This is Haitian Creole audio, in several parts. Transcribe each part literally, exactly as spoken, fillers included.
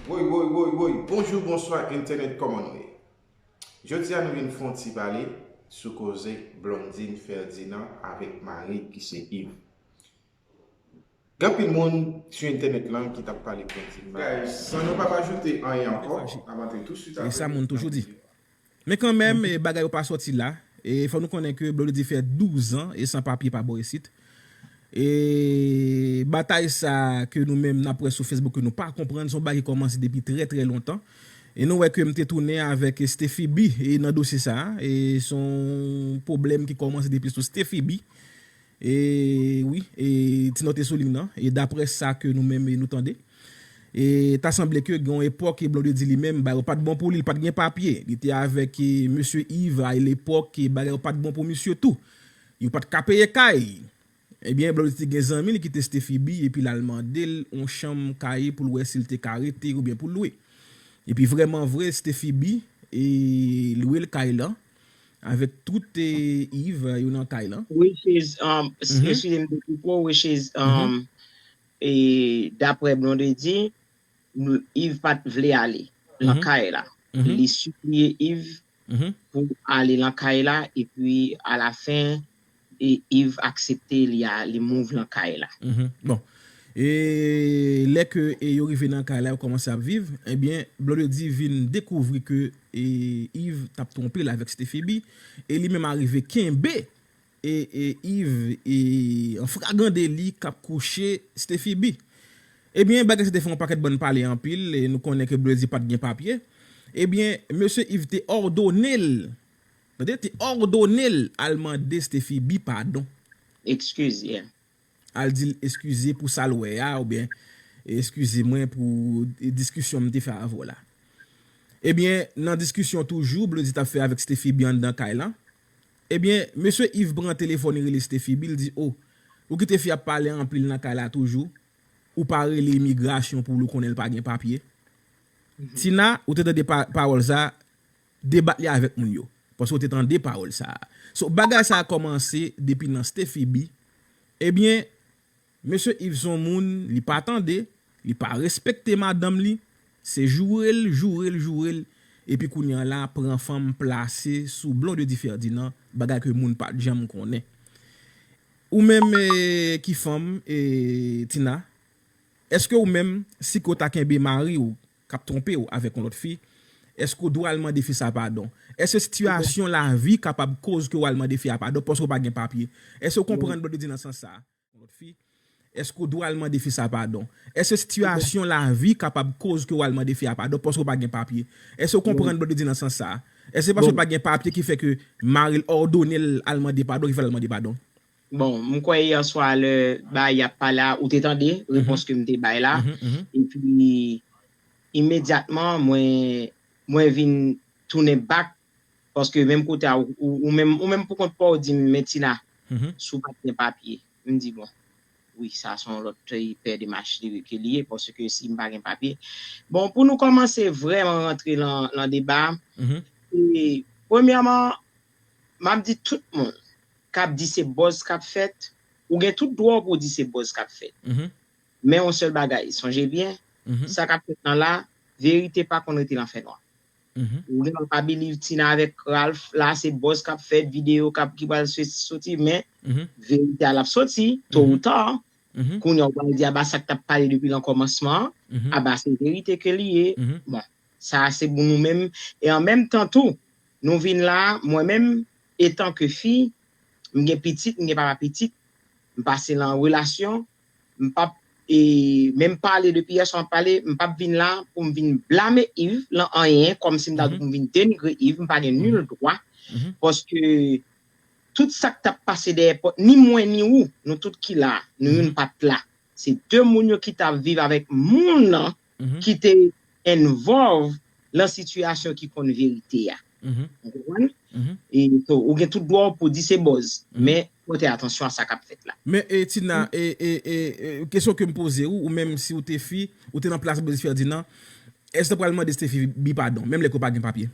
Woy, woy, woy, woy. Bonjou, bonswa, entènèt, kòman nou ye? Jodi a, nou vin fè yon ti pale sou koze Blondine Ferdinand avèk mari l ki se Yves. Gen anpil moun sou entènèt lan ki t ap pale Blondine, Guys, san nou p ap ajoute anyen ankò, n ap antre tou swit apre. E sa moun toujou di. Men kanmenm, e, bagay yo pa sòti la. E fò nou konnen ke Blondedy fè douz an e san papye pa bò isit. E batay sa ke nou menm n ap wè sou Facebook ke nou pa konprann, se yon bagay ki kòmanse depi trè, trè lontan. E nou wè ke m te tounen avèk Steffi B e nan dosye sa a. E se yon pwoblèm ki kòmanse depi sou Steffi B. E wi, e Tina te sou liy nan. E daprè sa ke nou menm nou tande, e ta sanble ke gen yon epòk e Blondedy li menm, bagay yo pa t bon pou li, li pa t gen papye. Li te avèk e, mesye Yves a lepòk, e bagay yo pa t bon pou misye tou. Yo pa t ka peye kay. Ebyen, Blondedy te gen zanmi li ki te Steffi B, epi l al mande l yon chanm kay pou l wè si l te ka rete oubyen pou l lwe. Epi vrèman vre, Steffi B e lwe l kay lan avèk tout e, Yves yo nan kay lan. Which is, um, s- Mhm. Eskize m de koupe w, which is, Mhm. um, e daprè Blondedy, Yves pa t vle ale nan Mhm. kay la. Mhm. Li sipliye Yves Mhm. pou ale nan kay la, epi alafen, e Yves aksepte li a, li move nan kay la. Mhm. Bon. E lè ke e yo rive nan kay la, yo kòmanse ap viv, ebyen, Blondedy vin dekouvri ke e Yves t ap twonpe l avèk Steffi B, e li menm arive kenbe e, e Yves e an fragan deli k ap kouche Steffi B. Ebyen, bagay sa te fè yon pakèt bann pale anpil, e nou konnen ke Blondedy pa t gen papye. Ebyen, mesye Yves te òdone l, tande, te òdone l al mande Steffi B padon. Excuse, yeah. Al di l eskize pou sa l wè a, oubyen eskize mwen pou diskisyon m te fè avè w la. Ebyen, nan diskisyon toujou, Blondedy t ap fè avèk Steffi B anndan kay lan. Ebyen, mesye Yves pran telefòn, li rele Steffi B, li di, o, ou kite fi ap pale anpil nan kay la toujou, ou pa rele imigrasyon pou ou konnen l pa gen papye. Mhm. Tina, ou te tande pa- pawòl sa, debat li avèk moun yo. Paske ou te tande pawòl sa. So, bagay sa a kòmanse depi nan Steffi B. Ebyen, mesye Yves se yon moun, li pa tande, li pa respekte madanm li, se joure l, joure l, joure l, epi kounye a la, pran fanm plase sou Blondedy Ferdinand, bagay ke moun pa t janm konnen. Ou menm, e, ki fanm, e, Tina, èske ou menm, si ke w ta kenbe mari w k ap twonpe w avèk yon lòt fi, èske w dwe al mande fi sa padon? Èske sitiyasyon lavi kapab koz ke w al mande fi a padon paske w pa gen papye? Èske w konprann Blondedy nan sans sa a? Yon lòt fi, èske w dwe al mande fi sa padon? Èske sitiyasyon lavi kapab koz ke w al mande fi a padon paske w pa gen papye? Èske w konprann Blondedy nan sans sa a? Èske se paske l pa gen papye ki fè ke mari l òdone l al mande padon, ki fè l al mande padon? Bon, m kwè yè swa lè bagay y ap pale a, ou te tande repons ke m te bay la. Mhm, mhm. Epi, imedyatman, mwen, mwen vin tounen back, paske menm kote a, ou, ou, ou menm, ou menm pou kont pa w, ou di m, men Tina, Mhm. si w pa t gen papye. M di, bon, wi, sa se yon lòt, e, pè demach li, ke li ye, paske si m pa gen papye. Bon, pou nou kòmanse vrèman rantre lan, lan deba, Mhm. e, premyèman, m ap di tout moun k ap di se buzz k ap fèt, ou gen tout dwa w pou w di se buzz k ap fèt. Mhm. Men yon sèl bagay, sonje byen, Mhm. sa k ap fèt lan la, verite pa konn rete lan fènwa. Mhm. Ou gen dwa pa believe Tina avèk Ralph, la se buzz k ap fèt, videyo k ap, ki pral soti, men Mhm. verite a l ap soti, to Mhm. ou ta. Mhm. Kounye a ou pral di, aba sa k t ap pale depi lan kòmansman an, Mhm. aba se verite ke li ye. Mhm. Bon, sa a se pou nou menm. E an menm tan tou, nou vin la, mwen menm, etan ke fi, m gen pitit, m gen papa pitit, m pase lan relasyon, m p ap, e, menm pale depi yè swa m ap pale, m p ap vin la pou m vin blame Yves lan anyen, kòmsi m ta di Mhm. pou m vin denigre Yves, m pa gen Mhm. nil dwa, Mhm. paske tout sa k t ap pase dèyè pòt, ni mwen ni ou, nou tout ki la, nou youn Mhm. pa t la. Se de moun yo ki t ap viv avèk moun nan Mhm. ki te involve lan sitiyasyon ki konn verite a. Mhm. Ou konprann? Mhm. E, so, ou gen tout dwa w pou di se buzz, Mhm. men pote atansyon a sa k ap fèt la. Men, e, Tina, e, e, e, e, kesyon ke m poze ou, ou menm si ou te fi, ou te nan plas Blondedy Ferdinand, èske w pral mande Steffi B padon, menm lè ke w pa gen papye?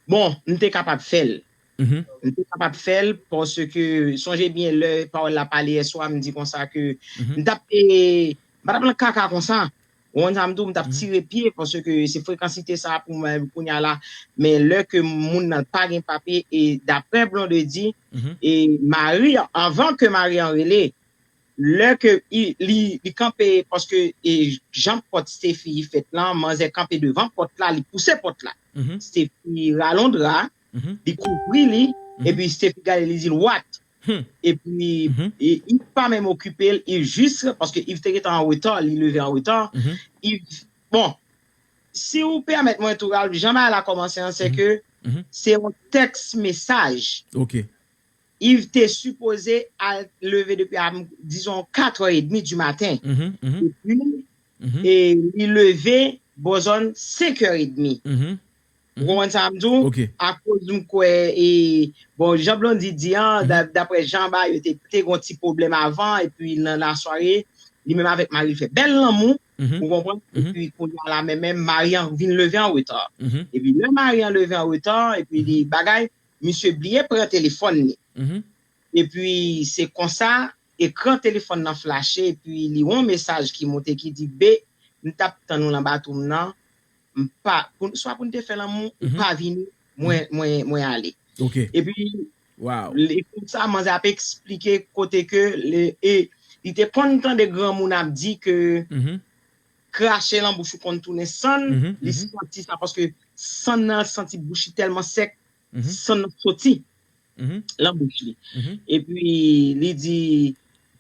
Bon, m te kapab fè l. Mhm. M te kapab fè l, paske, sonje byen, lè pawòl la pale yè swa, m di konsa ke Mhm. m t ap, e, m pa t ap nan kaka konsa. Ou konprann sa m di w, m t ap tire pye paske se frekansite sa pou mwen kounye a la. Men lè ke moun nan pa gen papye, e daprè Blondedy, e mari, anvan ke mari an rele, lè ke li, li kanpe, paske e jan pòt Stephy fèt lan, manzè kanpe devan pòt la, li pouse pòt la. Stephy rale yon dra, li kouvri li, epi Stephy gade, li di l, "What?" Epi e, Yves pa menm okipe l, Yves jis, paske Yves te gentan an reta, li leve an reta. Yves, bon, si ou pèmèt mwen tou, Ralph, jan bagay la kòmanse an, se ke se yon tèks mesaj. Yves te sipoze al leve depi a, dizon, katrè edmi di maten. Epi e li leve bò zòn senkè edmi. Ou konprann sa m di w? Akoz m kwè, e, bon, jan Blondy di an, daprè jan ba yo te, te gon ti pwoblèm avan, epi nan lasware, li menm avèk mari l fè bèl lanmou, ou konprann? Epi kounye a la menm, menm mari an vin leve an reta. Epi lè mari an leve an reta, epi li bagay, misye bliye pran telefòn li. Epi se konsa, ekran telefòn nan flache, epi li wè yon mesaj ki monte ki di, "Be, m t ap tann ou nan batwoup nan, m pa, pou, swa pou n te fè lanmou, ou pa vini, mwen, mwen, mwen ale." Epi, li, konsa, manzè ap eksplike kote ke, e, li te konn tande granmoun ap di ke krache nan bouch ou konn tounen sann, li santi sa, paske sann nan santi bouch li tèlman sèk, sann nan soti nan bouch li. Epi li di,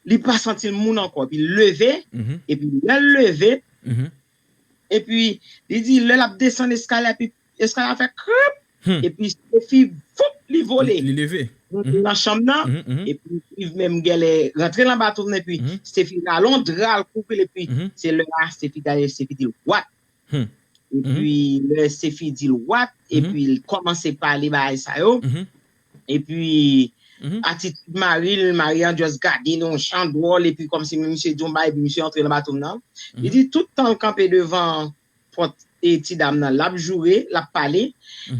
li pa santi l moun ankò. Epi l leve, epi lè l leve, epi li di, lè l ap desann eskalye, epi eskalye a fè krip, epi Stephy, foup, li vole. Li leve. Nan chanm nan, epi Yves menm genlè rantre nan batwoup nan, epi Stephy rale yon dra l kouvri l, epi se lè a Stephy gade, Stephy di l, "What?" Epi lè Stephy di l, "What?" Epi l kòmanse pale bagay sa yo. Epi atitid mari l, mari an just gade l yon jan dwòl, epi kòmsi men misye di yon bagay, epi misye antre nan batwoup nan. Li di tout tan l kanpe devan pòt, e, ti dam nan, l ap joure, l ap pale.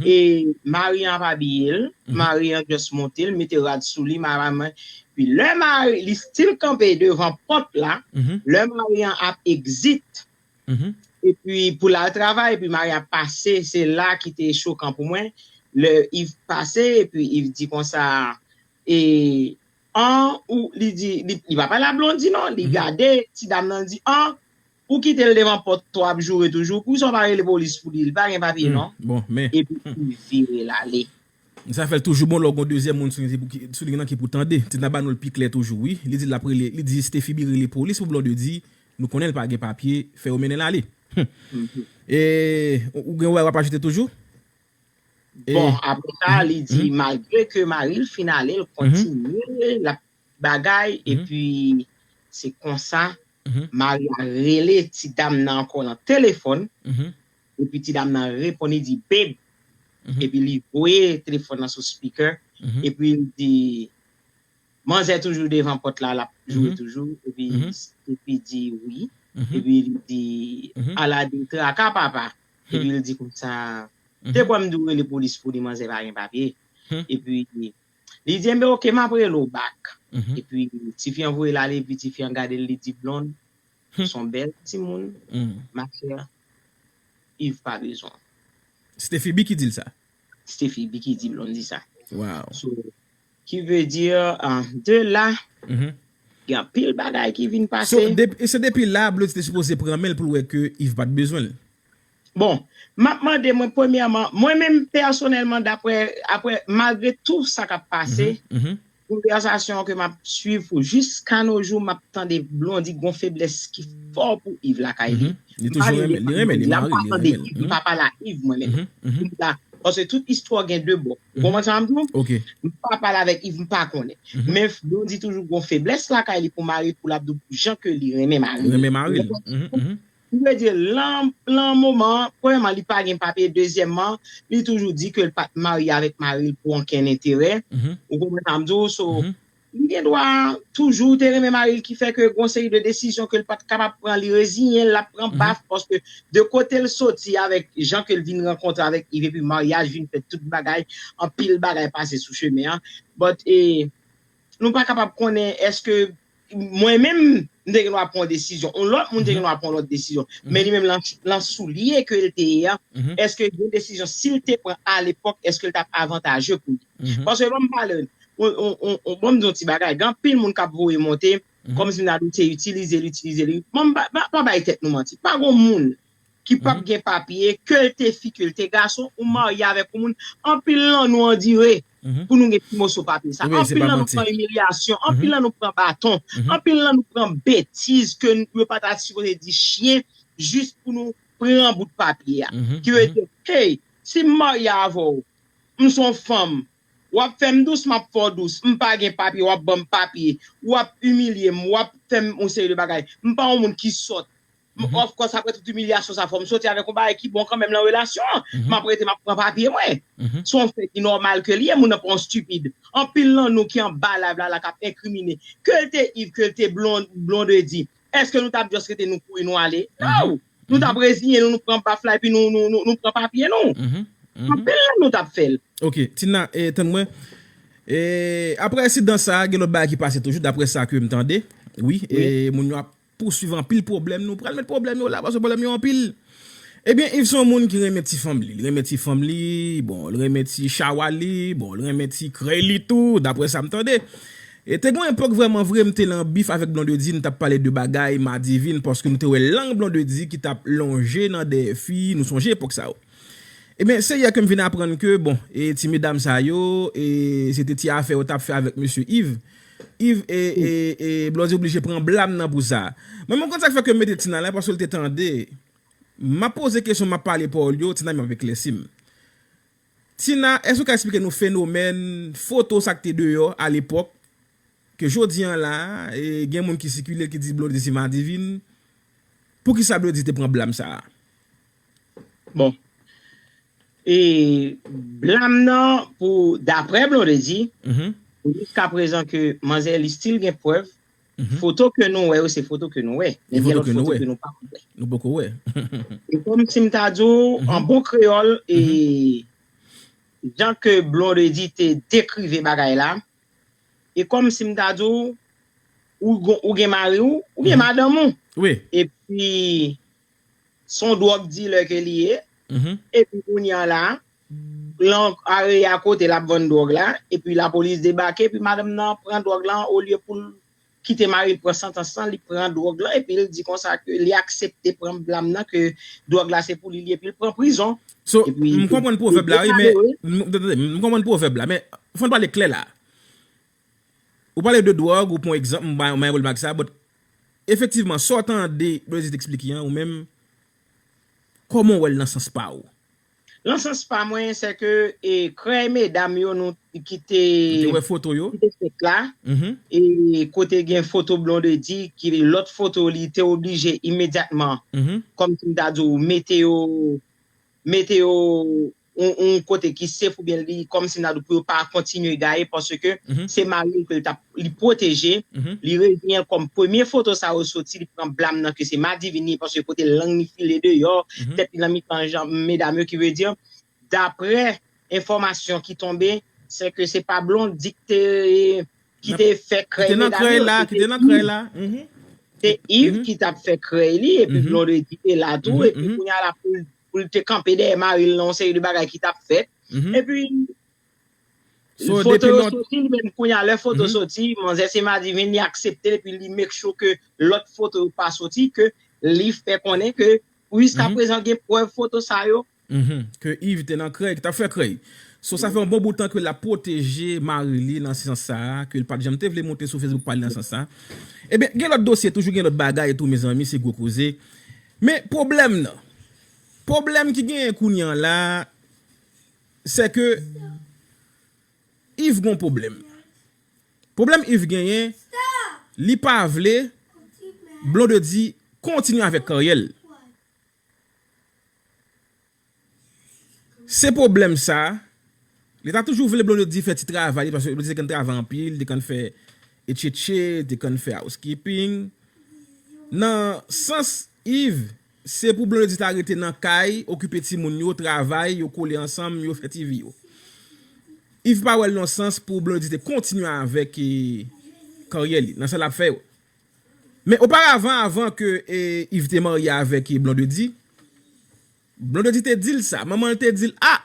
E mari an ap abiye l, mari an just monte l, mete rad sou li, mari an, epi lè mari, li still kanpe devan pòt la, lè mari an ap exit, epi pou l al travay, epi mari an ap pase, se la ki te chokan pou mwen, lè Yves pase, epi Yves di konsa, e, an, ou, li di, li, li pa pale a Blondy non, li gade ti dam nan, li di, an, ou kite l devan pòt ou ap joure toujou, poukisa w pa rele polis pou li, li pa gen papye non. Epi li vire l ale. Sa fè l toujou bon lè w gon dezyèm moun sou liy nan ki pou tande. Ti nan ba nou l pi klè toujou, wi. Li di l ap rele, li di Stephy Bi rele polis pou Blondy di, nou konnen l pa gen papye, fè yo mennen l ale. E, ou gen w ap ajoute toujou? Bon, apre sa, li di, malgre ke mari l fin ale, l kontinye, l ap bagay, epi se konsa, mari a rele ti dam nan ankò nan telefòn, epi ti dam nan reponn, li di, "Babe," epi li voye telefòn nan sou speaker, epi li di, "Manzè toujou devan pòt la, l ap joure toujou," epi, epi di, "Wi," epi li di, "Ala de traka, papa," epi li di konsa, "Te kwè m di w rele polis pou li, manzè pa gen papye." Epi li di, "Enben, oke, m ap rele w back." Epi tifi an voye l ale, epi tifi an gade l, li di, "Blonde, se yon bèl timoun, ma chère, Yves pa bezwen w." Stephy Bi ki di l sa? Stephy Bi ki di Blondy sa. Wow. So, ki vle di, de la, gen anpil bagay ki vin pase. So, e se depi la, Blondy te sipoze pran men l pou l wè ke Yves pa t bezwen l. Bon, m ap mande mwen, premyèman, mwen menm pèsonèlman, daprè, aprè, malgre tou sa k ap pase, konvèsasyon ke m ap swiv pou jiska no jou, m ap tande Blondy gon feblès ki fò pou Yves lakay li. Li toujou renmen, li renmen, li mari, li renmen l. M pa pale a Yves mwen menm. Paske tout istwa gen de bò. Ou konprann sa m di w? M pa pale avèk Yves, m pa konnen. Men Blondy toujou gon feblès lakay li pou mari, pou l ap di w jan ke li renmen mari l. Renmen mari l. Ki vle di, lan, lan moman an, premyèman, li pa gen papye, dezyèmman, li toujou di ke l pa t marye avèk mari l pou okenn enterè. Ou konprann sa m di w? So, li gen dwa toujou te renmen mari l, ki fè ke gon seri de desizyon ke l pa t kapab pran, li reziyen l, l ap pran baf, paske de kote l soti avèk jan ke l vin rankontre avèk Yves, epi maryaj vin fèt, tout bagay, anpil bagay pase sou chemen an. But, e, nou pa kapab konnen èske mwen menm, m te gen dwa pran yon desizyon. Yon lòt moun te gen dwa pran yon lòt desizyon. Men li menm, lan, lan soulye ke l te ye a, èske gen desizyon, si l te pran alepòk, èske l t ap avantaje pou li? Paske, ban m pale, on, on, on, on, ban m di yon ti bagay. Gen anpil moun k ap voye monte, kòmsi m ta di w se itilize l, itilize l. Ban m pa, pa, pa bay tèt nou manti. Pa gen moun ki p ap gen papye, ke l te fi, ke l te gason, ou marye avèk yon moun, anpil nan nou andire pou nou gen ti moso papye sa. Anpil nan nou pran imilyasyon, anpil nan nou pran baton, anpil nan nou pran betiz ke n, yo pa ta sipoze di chen, jis pou nou pran bout papye a. Ki vle di, hey, si m marye avè w, m se yon fanm, w ap fè m dous, m ap fè w dous, m pa gen papye, w ap ban m papye, w ap imilye m, w ap fè m yon seri de bagay. M pa yon moun ki sòt. M, of course, apre tout imilyasyon sa, fò m soti avèk yon bagay ki bon kanmenm nan relasyon an. M ap rete, m ap pran papye mwen. Se yon fè ki nòmal ke l ye, moun nan pa yon stipid. Anpil nan nou ki anba live la, la k ap enkrimine. Ke l te Yves, ke l te Blon-, Blondedy. Èske nou t ap just rete, nou kouri, nou ale? No! Nou t ap reziyen nou, nou pran baf la, epi nou, nou, nou, nou pran papye nou. Anpil nan nou t ap fè l. Ok, Tina, e, tann mwen. E, apre ensidan sa, gen lòt bagay ki pase toujou, daprè sa ke m tande. Wi, e, moun yo ap pouswiv anpil pwoblèm nou. Pral met pwoblèm yo la, paske pwoblèm yo anpil. Ebyen, Yves se yon moun ki renmen ti fanm li. Li renmen ti fanm li, bon, li renmen ti chawa li, bon, li renmen ti krèy li tou, daprè sa m tande. E te gen yon epòk vrèman vre, m te lan bif avèk Blondedy, n t ap pale de bagay Madivine, paske nou te wè lang Blondedy ki t ap lonje nan dèyè fi, nou sonje epòk sa yo. Ebyen, se yè ke m vin aprann ke, bon, e ti medam sa yo, e se te ti afè yo t ap fè avèk mesye Yves. Yves, e, e, e, Blondedy oblije pran blam nan pou sa. Mwen, mwen konn sa k fè ke m mete Tina la, paske l te tande. M ap poze kesyon, m ap pale pawòl yo, Tina menm ap eklèsi m. Tina, èske w ka eksplike nou fenomèn foto sa k te deyò alepòk, ke jodi an la, e gen moun ki sikile ki di Blondedy se Madivine? Poukisa Blondedy te pran blam sa a? Bon. E blam nan, pou, daprè Blondedy, pou jiska prezan ke manzè li still gen prèv, foto ke nou wè yo, se foto ke nou wè. Men gen lòt foto ke nou pa wè. Nou poko wè. E kòmsi m ta di w, an bon kreyòl, e jan ke Blondedy te dekrive bagay la, e kòmsi m ta di w, ou gon-, ou gen mari w, oubyen madanm ou. Wi. Epi, se yon dwòg dilè ke li ye. Epi kounye a la, lan area kote l ap vann dwòg la, epi lapolis debake, epi madanm nan pran dwòg lan, olye pou l kite mari l pran santans lan, li pran dwòg lan, epi l di konsa ke li aksepte pran blam nan, ke dwòg la se pou li, li, epi l pran prizon. So, m konprann pwovèb la, wi, men, m, tande, m konprann pwovèb la, men fò n pale klè la. Ou pale de dwòg, ou pran egzanp, m ba, m ba yon remak sa, but efektivman, sa w tande Blondedy te eksplike an, ou menm, kòman w wè l nan sans pa w? Nan sans pa mwen, se ke, e, krèy medam yo nou ki te, ki te wè foto yo, ki te fèt la, e kote gen foto Blondedy, ki lòt foto li te oblije imedyatman, kòmsi m ta di w, mete yo, mete yo yon, yon kote ki safe oubyen li kòmsi m ta di w pou yo pa kontinye gaye paske se mari l ke l t ap, li pwoteje, li reziyen l kòm premye foto sa yo soti, li pran blam nan ke se Madivine li ye paske kote lang li file deyò, tèt li nan mitan janm medam yo, ki vle di, daprè enfòmasyon ki tonbe, se ke se pa Blondedy ki te, ki te fè krèy medam yo, se te Yves. Se Yves ki t ap fè krèy li, epi Blondedy te la tou, epi kounye a la pou l pou l te kanpe dèyè mari l nan yon seri de bagay ki t ap fèt. Epi, foto yo soti, li menm kounye a, lè foto soti, manzè se Madivine, li aksepte l, epi li make sure ke lòt foto yo pa soti, ke li fè konnen ke jiska prezan gen prèv foto sa yo. Ke Yves te nan krèy, ki t ap fè krèy. So, sa fè yon bon bout tan ke l ap pwoteje mari li nan sans sa a, ke l pa t janm te vle monte sou Facebook pale nan sans sa a. Ebyen, gen lòt dosye, toujou gen lòt bagay tou, mezanmi, se gwo koze. Men pwoblèm nan, pwoblèm ki genyen kounye a la, se ke Yves gon pwoblèm. Pwoblèm Yves genyen, li pa vle Blondedy kontinye avèk karyè l. Se pwoblèm sa, li ta toujou vle Blondedy fè ti travay li, paske Blondedy te konn travay anpil, li te konn fè etchetche, li te konn fè housekeeping. Nan sans Yves, se pou Blondedy ta rete nan kay, okipe timoun yo, travay, yo kole ansanm, yo fè TV yo. Yves pa wè l nan sans pou Blondedy te kontinye avèk, e, karyè li, nan sa l ap fè yo. Men oparavan, avan ke e, Yves te marye avèk e, Blondedy, Blondedy te di l sa. Manman l te di l, a,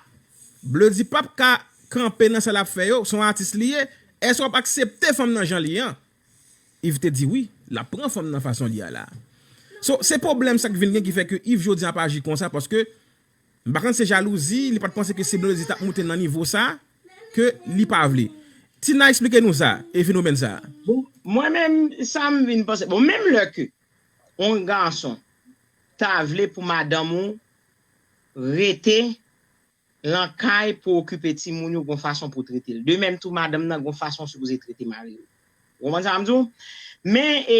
Blondedy p ap ka kanpe nan sa l ap fè yo, se yon atis li ye, èske w ap aksepte fanm nan jan l ye an? Yves te di wi, l ap pran fanm nan fason l ye a la. So, se pwoblèm sa k vin gen ki fè ke Yves jodi a ap aji konsa, paske m pa konn se jalouzi, li pa t panse ke si Blondedy t ap moute nan nivo sa, ke li pa vle. Tina, eksplike nou sa, e fenomèn sa. Bon, mwen menm, sa m vin panse, bon, menm lè ke yon gason ta vle pou madanm ou rete lan kay pou okipe timoun yo, gon fason pou trete l. De menm tou, madanm nan gon fason sipoze trete mari l. Ou konprann sa m di w? Men, e,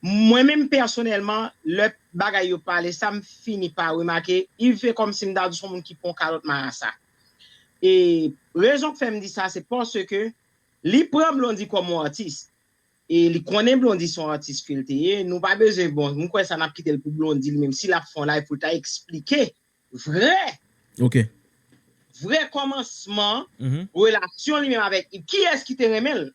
mwen menm pèsonèlman, lè bagay yo pale, sa m fini pa remake, Yves fè kòmsi m ta di se yon moun ki pran kalòt marasa. E rezon k fè m di sa, se paske li pran Blondy kòm yon atis. E li konnen Blondy se yon atis ke l te ye. Nou pa bezwen, bon, m kwè sa n ap kite l pou Blondy li menm, si l ap fè yon live pou l ta eksplike vrè, Ok. vrè kòmansman relasyon li menm avèk Yves. Kiyès ki te renmen l?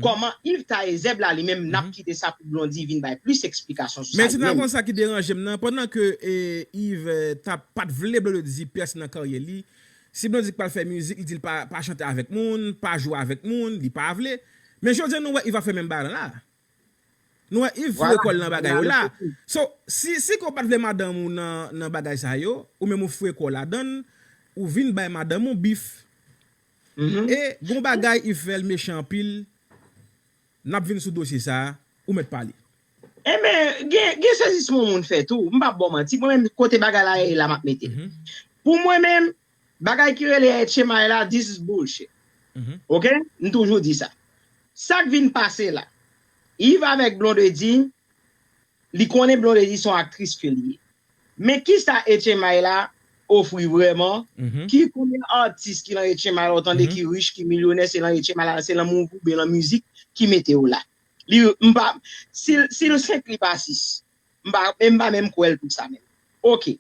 Kòman Yves ta ye zèb la li menm, n ap kite sa pou Blondy vin bay plis eksplikasyon sou sa Men li ti nan menm. Konn sa ki deranje m nan, pandan ke e, Yves e, ta pa t vle Blondy pèse nan karyè li, si Blondy pral fè mizik, li di l pa, pa chante avèk moun, pa jwe avèk moun, li pa vle. Men jodi a nou wè Yves ap fè menm bagay la. Nou wè Yves foure kò l nan bagay yo la. So, si, si ke w pa t vle madanm ou nan, nan bagay sa yo, ou menm ou foure kò w ladan l, ou vin bay madanm ou bif. E gon bagay Yves fè l mechan anpil, n ap vin sou dosye sa a, ou mèt pale. Enben, gen, gen sezisman yon moun fè tou. M p ap ba w manti. Mwen menm, kote bagay la ye la, m ap mete l. Pou mwen menm, bagay ki rele H M I la, this is bullshit. Ok? M toujou di sa. Sa k vin pase la, Yves avèk Blondedy, li konnen Blondedy se yon aktris ke li ye. Men kisa H M I la ofri vrèman? Ki konbyen atis ki lan H M I la, ou tande ki rich, ki milyonè, se lan H M I la, se lanmou oubyen lan mizik ki mete yo la. Li, m pa, si l, si l senk, li pa sis. M pa, e m pa menm kwè l pou sa menm. Ok.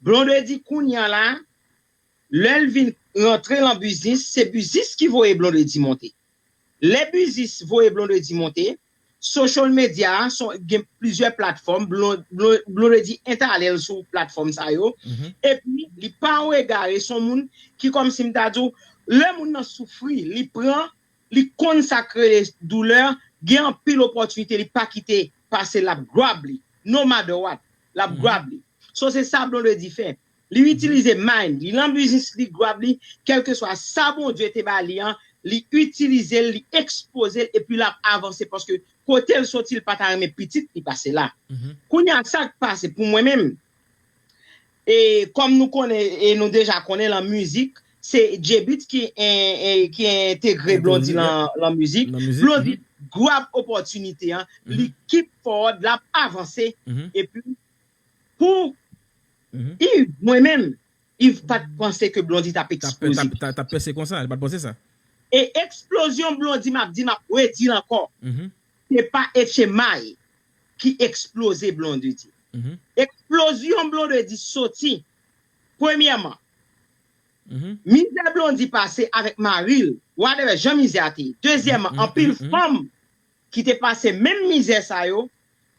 Blondedy kounye a la, lè l vin rantre lan biznis, se biznis ki voye Blondedy monte. Lè biznis voye Blondedy monte, social media a, gen plizyè platfòm, Blondedy entale l sou platfòm sa yo, epi li pa yon egare, se yon moun ki kòmsi m ta di w, lè moun nan soufri, li pran, li konn sa k rele doulè, gen anpil opòtinite li pa kite pase, l ap grab li, no matter what, l ap grab li. So se sa Blondedy fè. Li itilize mind li, lan biznis li, grab li, kèlkeswa sa Bondye te ba li an, li itilize l, li ekspoze l, epi l ap avanse paske kote l soti, l pa ta renmen pitit li pase la. Kounye a, sa k pase pou mwen menm, e kòm nou konnen, e nou deja konnen lan mizik, se J-Beatz ki, en, en, ki entegre Blonddy lan, lan mizik. Blonddy grab opòtinite an, li keep forward, l ap avanse, epi pou Yves, mwen menm, Yves pa t panse ke Blonddy t ap eksploze. T ap pèse konsa, li pa t panse sa. E eksplozyon Blonddy, m ap di, m ap redi l ankò. Se pa H M I ki eksploze Blondedy. Eksplozyon Blondedy soti, premyèman, mizè Blonddy pase avèk mari l, whatever, jan mizè a te ye. Dezyèmman, anpil fanm ki te pase menm mizè sa yo,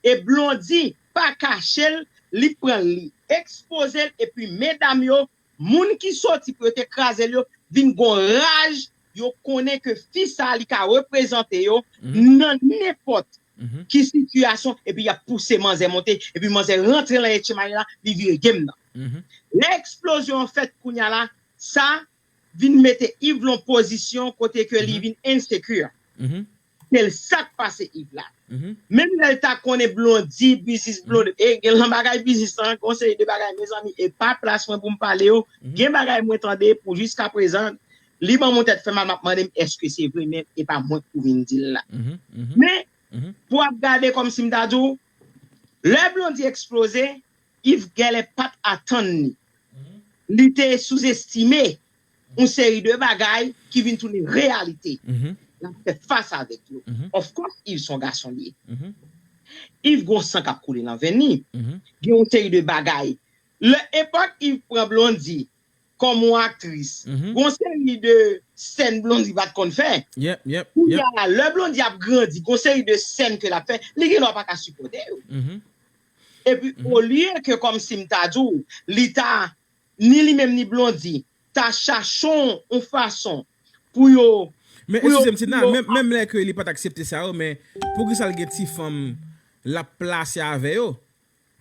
e Blonddy pa kache l, li pran l, li ekspoze l, epi medam yo, moun ki soti pou yo te kraze l yo, vin gon raj, yo konnen ke fi sa li ka reprezante yo nan nenpòt ki sitiyasyon, epi y ap pouse manzè monte, epi manzè rantre lan H M I la, li vire game nan. Lè eksplozyon an fèt kounye a la, sa vin mete Yves lan pozisyon kote ke li vin insecure. Se l sa k pase Yves la. Menm lè l ta konnen Blonddy, biznis Blonddy, e gen lan bagay biznis lan, gon seri de bagay, mezanmi, e pa plas mwen pou m pale yo. Gen bagay mwen tande pou jiskaprezan, li ban m yon tèt fè mal, m ap mande m èske se vre, men e pa mwen k pou vin di l la. Men, pou ap gade kòmsi m ta di w, lè Blonddy eksploze, Yves genlè pa t atann li. Li te souzestime yon seri de bagay ki vin tounen reyalite. L ap fè fas avèk yo. Of course, Yves se yon gason li ye. Yves gon san k ap koule nan venn li. Gen yon seri de bagay. Lè epòk Yves pran Blonddy, kòm yon aktris, gon seri de sèn Blondy pa t konn fè. Kounye a, lè Blondy ap grandi, gon seri de sèn ke l ap fè, li gen dwa pa ka sipòte yo. Epi, olye ke kòmsi m ta di w, li ta, ni li menm ni Blondy, ta chache yon, yon fason pou yo, Men, pou yo, eskize m, Tina, pou yo menm, menm lè ke li pa t aksepte sa yo, men poukisa l gen ti fanm l ap plase avè yo?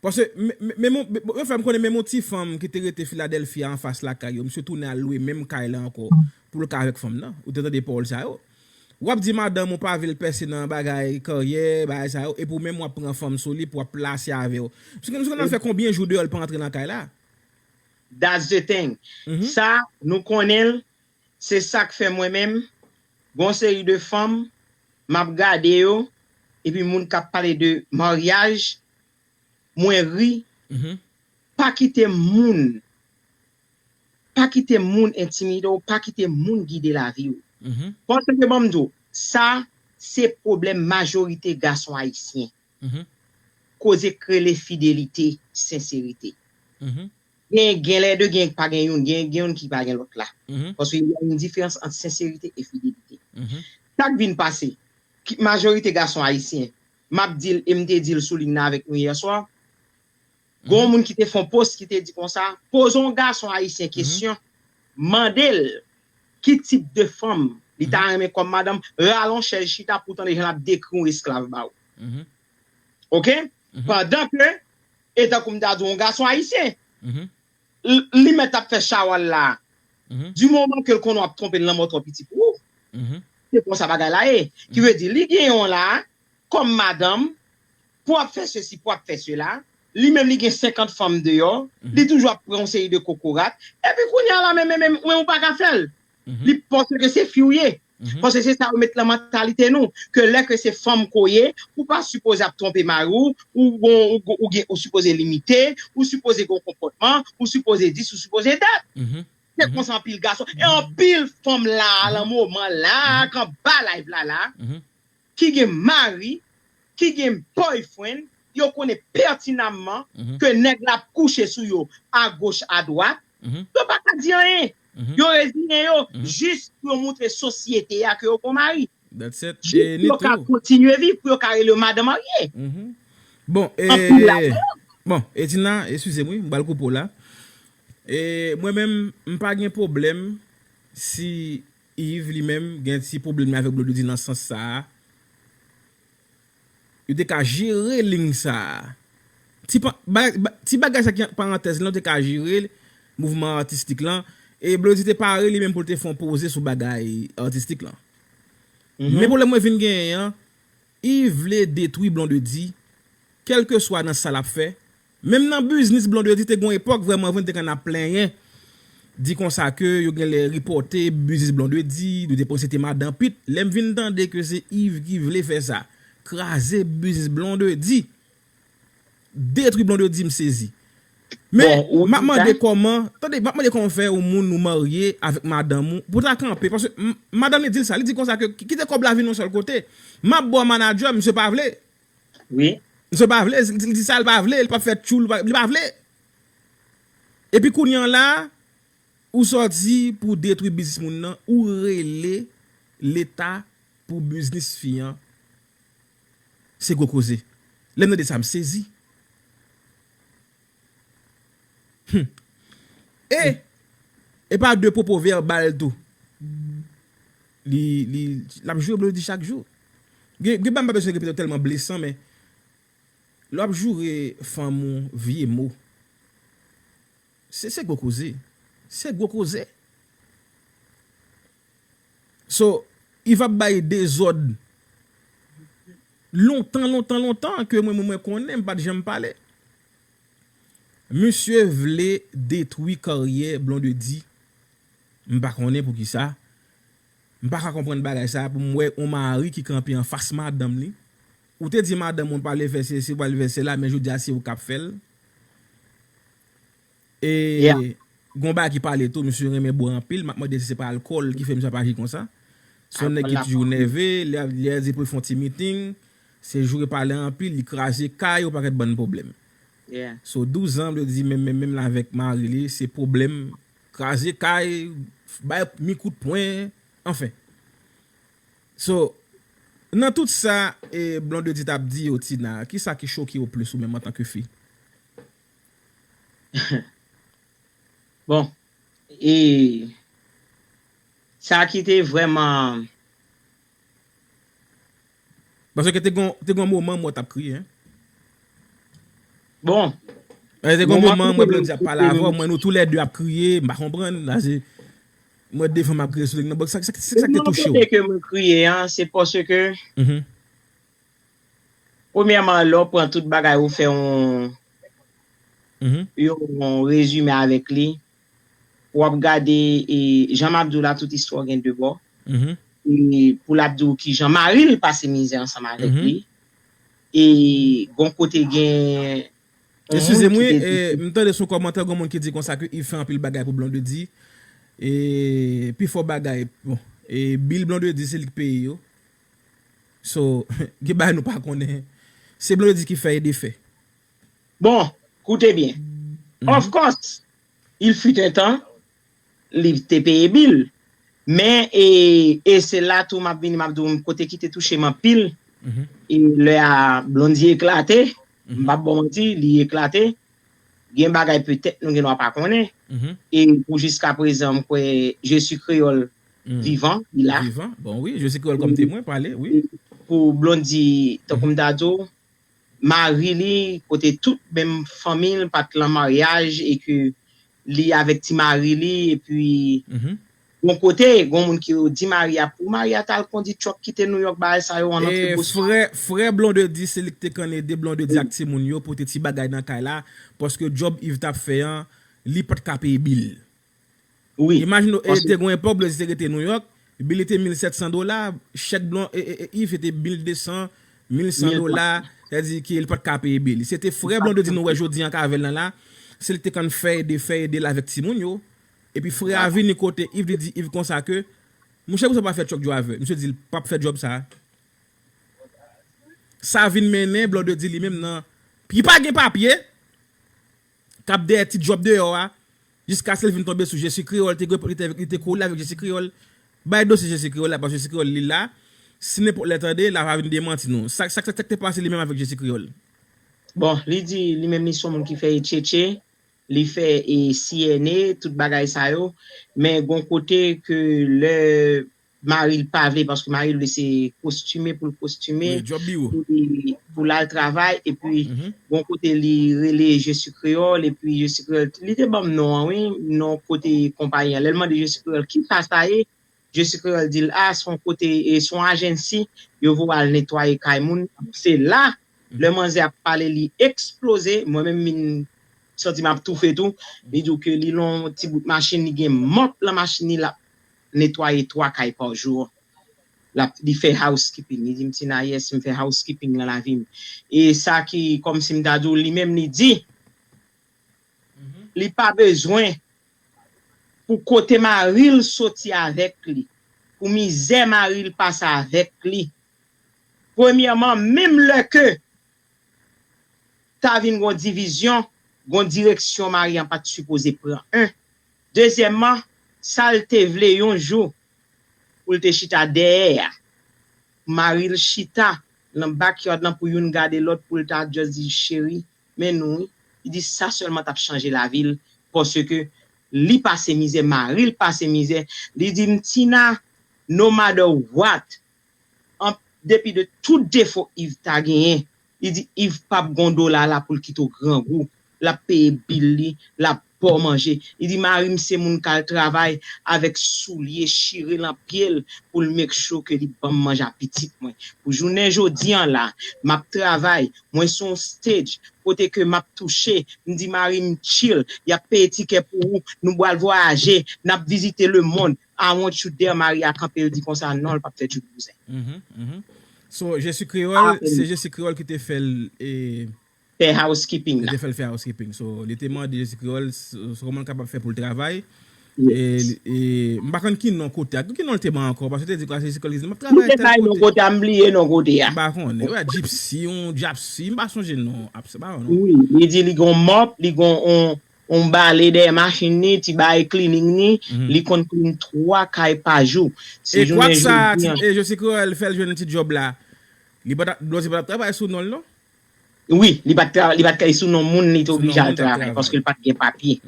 Paske, men, men, men, men, men, fè m konnen menm yon ti fanm ki te rete Filadèlfi a anfas lakay yo, misye tounen al lwe menm kay la ankò pou l ka avèk fanm nan. Ou te tande pawòl sa yo? W ap di madanm ou pa vle l pèse nan bagay karyè, bagay sa yo, epi w menm w ap pran fanm sou li pou w ap plase avè yo. Misye, misye konn al fè konbyen jou deyò l pa antre nan kay la? That's the thing. Sa, nou konnen l, se sa k fè mwen menm, gon seri de fanm, m ap gade yo, epi moun k ap pale de maryaj, mwen ri, pa kite moun, pa kite moun entimide w, pa kite moun gide lavi w. Paske ban m di w, sa se pwoblèm majorite gason ayisyen. Koze k rele fidelite, senserite. Gen, gen lè de, gen pa gen youn, gen, gen youn ki pa gen lòt la. Paske y a une différence entre sincérité et fidélité. Sa k vin pase, ki, majorite gason ayisyen, m ap di l, e m te di l sou liy nan avèk nou yè swa, gon moun ki te fè yon post ki te di konsa, poze yon gason ayisyen kesyon, mande l ki tip de fanm li ta renmen kòm madanm, rale yon chèz chita pou w tande jan l ap dekri yon esklav ba ou. Oke? Pandan ke, e tankou m ta di w, yon gason ayisyen, li mèt ap fè chawal la. Di moman ke l konnen w ap twonpe l, lanmò twò piti pou ou. Se konsa bagay la ye. Ki vle di, li gen yon la, kòm madanm, pou ap fè sesi, pou ap fè sela, li menm li gen senkant fanm deyò, li toujou ap pran yon seri de kokorat, epi kounye a la, men, men, men, men ou pa ka fè l. Li panse ke se fi w ye. Paske se sa yo met lan mantalite nou, ke lè ke se fanm ke w ye, ou pa sipoze ap twonpe mari w, ou gon, ou gon, ou gen, ou sipoze limite, ou sipoze gen yon konpòtman, ou sipoze dis, ou sipoze dat. Se konsa anpil gason, e anpil fanm la, lan moman la, k anba live la, la, ki gen mari, ki gen boyfriend, yo konnen pètinamman ke nèg la ap kouche sou yo agoch, adwat, yo pa ka di anyen. Yo reziyen yo, jis pou yo montre sosyete a ke yo gon mari. Jis pou yo ka kontinye viv, pou yo ka rele yo madan marye. Bon, e, bon, e Tina, eskize m, wi, m pral koupe w la. E, mwen menm, m pa gen pwoblèm si Yves, li menm, gen ti pwoblèm li avèk Blondedy nan sans sa a. Yo te ka jere liy sa a. Ti pa, ba, ba, ti bagay sa ki ant parantèz lan, yo te ka jere mouvman atistik lan. E Blondedy te pare li menm pou l te fè yon poze sou bagay atistik lan. Men pwoblèm mwen vin genyen an, Yves vle detwi Blondedy, kèlkeswa nan sa l ap fè. Menm nan biznis Blondedy te gon epòk, vrèman vre, n te konn ap plenyen. Di konsa ke yo genlè ripòte biznis Blondedy, yo te panse se te madan pit. Lè m vin tande ke se Yves ki vle fè sa, kraze biznis Blondedy, detwi Blondedy, m sezi. Men, m ap mande kòman, tande, m ap mande kòman w fè yon moun ou marye avèk madanm ou, pou ta kanpe, paske m, madanm li di l sa, li di konsa ke ki-, kite kòb la vin yon sèl kote. M ap ba w manadjè, misye pa vle. Wi. Misye pa vle, li di sa, li pa vle, li p ap fè tchoul, li pa, li pa vle. Epi kounye a la, ou sòti pou detwi biznis moun nan, ou rele Leta pou biznis fi an. Se gwo koze. Lè m tande sa, m sezi. Hmm. E, e pa de pwopo vèbal tou. Li, li, l ap joure Blondedy chak jou. Gen, gen bagay m pa bezwen repete tèlman blesan, men lè w ap joure fanm ou vye mo, se, se gwo koze. Se gwo koze. So, Yves ap bay dezòd lontan, lontan, lontan ke mwen, mwen, mwen konnen, m pa t janm pale. Misye vle detwi karyè Blondedy. M pa konnen poukisa. M pa ka konprann bagay sa pou m wè yon mari ki kanpe anfas madanm li. Ou te di madanm ou pa vle fè sesi, ou pa vle fè sela, men jodi a se ou k ap fè l. E gon bagay ki pale tou, misye renmen bwè anpil. M ap mande si se pa alkòl ki fè misye ap aji konsa. Se yon nèg ki toujou nève, lè, lè di pou l fè yon ti miting, se joure pale anpil, li kraze kay, yon pakèt bann pwoblèm. So, douz an, Blondedy menm, menm, menm la avèk mari li, se pwoblèm, kraze kay, bay mi kout pwen, anfen. So, nan tout sa, e, Blondedy t ap di yo, Tina, kisa ki choke w plis ou menm antanke fi? Bon, e sa ki te vrèman Paske te gon te gon moman mwen t ap kriye. Bon. Te gon moman mwen Blondedy ap pale avè w, mwen nou toulède ap kriye, m pa konprann. Mwen devan m ap kriye sou liy nan. Bon, sa ki te touche w? Kote ke mwen kriye an, se paske premyèman lè w pran tout bagay ou fè yon yon rezime avèk li, w ap gade e jan m ap di w la tout istwa gen de bò. E pou l ap di w kijan mari l pase mizè ansanm avèk li. E gon kote gen Eskize m wi, m tande sou kòmantè gon moun ki di konsa ke Yves fè anpil bagay pou Blondedy. E pi fò bagay, bon, e bil Blondedy se li k peye yo. So, gen bagay nou pa konnen. Se Blondedy ki fè e defè. Bon, koute byen. Of course, il fut un temps, li te peye bil. Men, e, e se la tou m ap vini, m ap di w kote ki te touche m anpil. E lè a Blondy eklate, m p ap ba w manti, li eklate. Gen bagay petèt nou gen dwa pa konnen. E pou jiskaprezan, m kwè Jesi Kreyòl vivan, li la. Vivan, bon wi, Jesi Kreyòl kòm temwen, pale, wi. Pou Blondy, tankou m ta di w, mari li, kote tout menm fanmi l pa t lan maryaj e ke li avèk ti mari li, epi yon kote, gon moun ki di mari a, pou mari a t al kondi truck kite Nouyòk, bagay sa yo an antre bous. Frè, frè Blondedy, se li ki te konn ede Blondedy ak timoun yo pote ti bagay nan kay la, paske djòb Yves t ap fè an, li pa t ka peye bil. Imajine w, e, te gen yon epòk, Blondedy te rete Nouyòk, bil li te mil sèt san dola, chèk Blon, e, e, e, Yves se te mil de san, mil san dola, sètadi ke li pa t ka peye bil. Se te frè Blondedy nou wè jodi an k avè l lan la, se li ki te konn fè ede, fè ede l avèk timoun yo. Epi frè a vini kote Yves, li di Yves konsa ke, monchè, poukisa w pa fè truck driver? Misye di l p ap fè djòb sa. Sa vin mennen Blondedy li menm nan, li pa gen papye, k ap dèyè ti djòb deyò a, jiskaske l vin tonbe sou Jesi Kreyòl, li te, li te, li te kole avèk Jesi Kreyòl. Bay dosye Jesi Kreyòl la, paske Jesi Kreyòl li la, si nenpòt lè tande, l ap vin demanti nou. Sa, sa, sa k te pase li menm avèk Jesi Kreyòl? Bon, li di li menm li se yon moun ki fè e tchetche, li fè e C N A, tout bagay sa yo, men gon kote ke lè mari l pa vle, paske mari l vle se kostime pou l kostime, pou li, pou l al travay, epi gon kote li rele Jesi Kreyòl, epi Jesi Kreyòl, li te ban m non an wi, non kote konpayi an. Lè l mande Jesi Kreyòl, kisa sa ye? Jesi Kreyòl di l, a, se yon kote, e, se yon ajansi, yo voye al netwaye kay moun. Se la, lè manzè ap pale, li eksploze, mwen menm m vin santi m ap toufe tou, li di w ke li lan yon ti bout machin, li gen mòp lan machin li, l ap netwaye twa kay pa jou. L ap, li fè housekeeping. Li di m, Tina, yes, m fè housekeeping nan lavi m. E sa ki, kòmsi m ta di w, li menm li di, li pa bezwen pou kote mari l soti avèk li, pou mizè mari l pase avèk li. Premyèman, menm lè ke ta vin gon divizyon, gon direksyon mari an pa t sipoze pran. En. Dezyèmman, sa l te vle yon jou pou l te chita dèyè a, mari l chita nan backyard lan pou youn gade lòt, pou l ta just di, cheri, men nou wi. Li di sa sèlman t ap chanje lavi l, paske li pase mizè, mari l pase mizè. Li di m, Tina, no matter what, an depi de tout defo Yves ta genyen, li di Yves p ap gon dola la pou l kite w grangou. L ap peye bil li, l ap ba w manje. Li di mari m se moun k al travay avèk soulye chire lan pye l pou l make sure ke li ban m manje a pitit mwen. Pou jounen jodi an la, m ap travay, mwen se yon stage, kote ke m ap touche, m di mari m chill, y ap peye tikè pou ou, nou pral vwayaje, n ap vizite lemonn, I want you there, mari a kanpe, l di konsa, non, l p ap fè tchout bouzen. So, Jesi Kreyòl, se Jesi Kreyòl ki te fè l e. Fè housekeeping la. Li te fè l fè housekeeping. So, li te mande Jesi Kreyòl, so, kòman l kapab fè pou l travay. E, e, m pa konn ki non kote a. Ki non l te ban ankò? Paske te di kwa Jesi Kreyòl ki di, m ap travay tèl kote. Li te bay non kote a, m bliye non kote a. M pa konnen. Wè, Gypsy, yon Gypsy, m pa sonje non. Ap, se pa non. Wi, li di li gon mòp, li gon on yon bale dèyè machin li, ti bagay cleaning li, li konn clean twa kay pa jou. Si E jounen kwak sa, jodi an, e Josy Creole fè l jwenn ti djòb la. Li pa t ap, Blondy pa t ap travay sou non l non. Wi, li pa t tra- li pa t kay sou non moun, li te oblije al travay paske li pa t gen papye.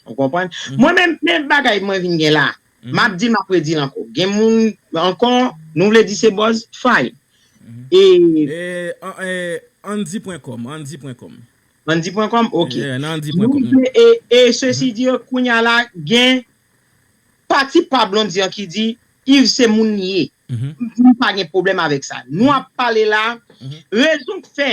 Ou konprann? Mwen menm, men bagay mwen vin gen la, m ap di l, m ap redi l ankò. Gen moun ankò, nou vle di se bòz, fine. E E, an- e, Andy pwen kòm, Andy pwen kòm. Andy pwen kòm, ok. Yeah, nan Andy pwen Nou kòm. vle, e, e sesi di, kounye a la, gen pati pa Blondy an ki di, Yves se moun li ye. M pa gen pwoblèm avèk sa. Nou ap pale la, rezon k fè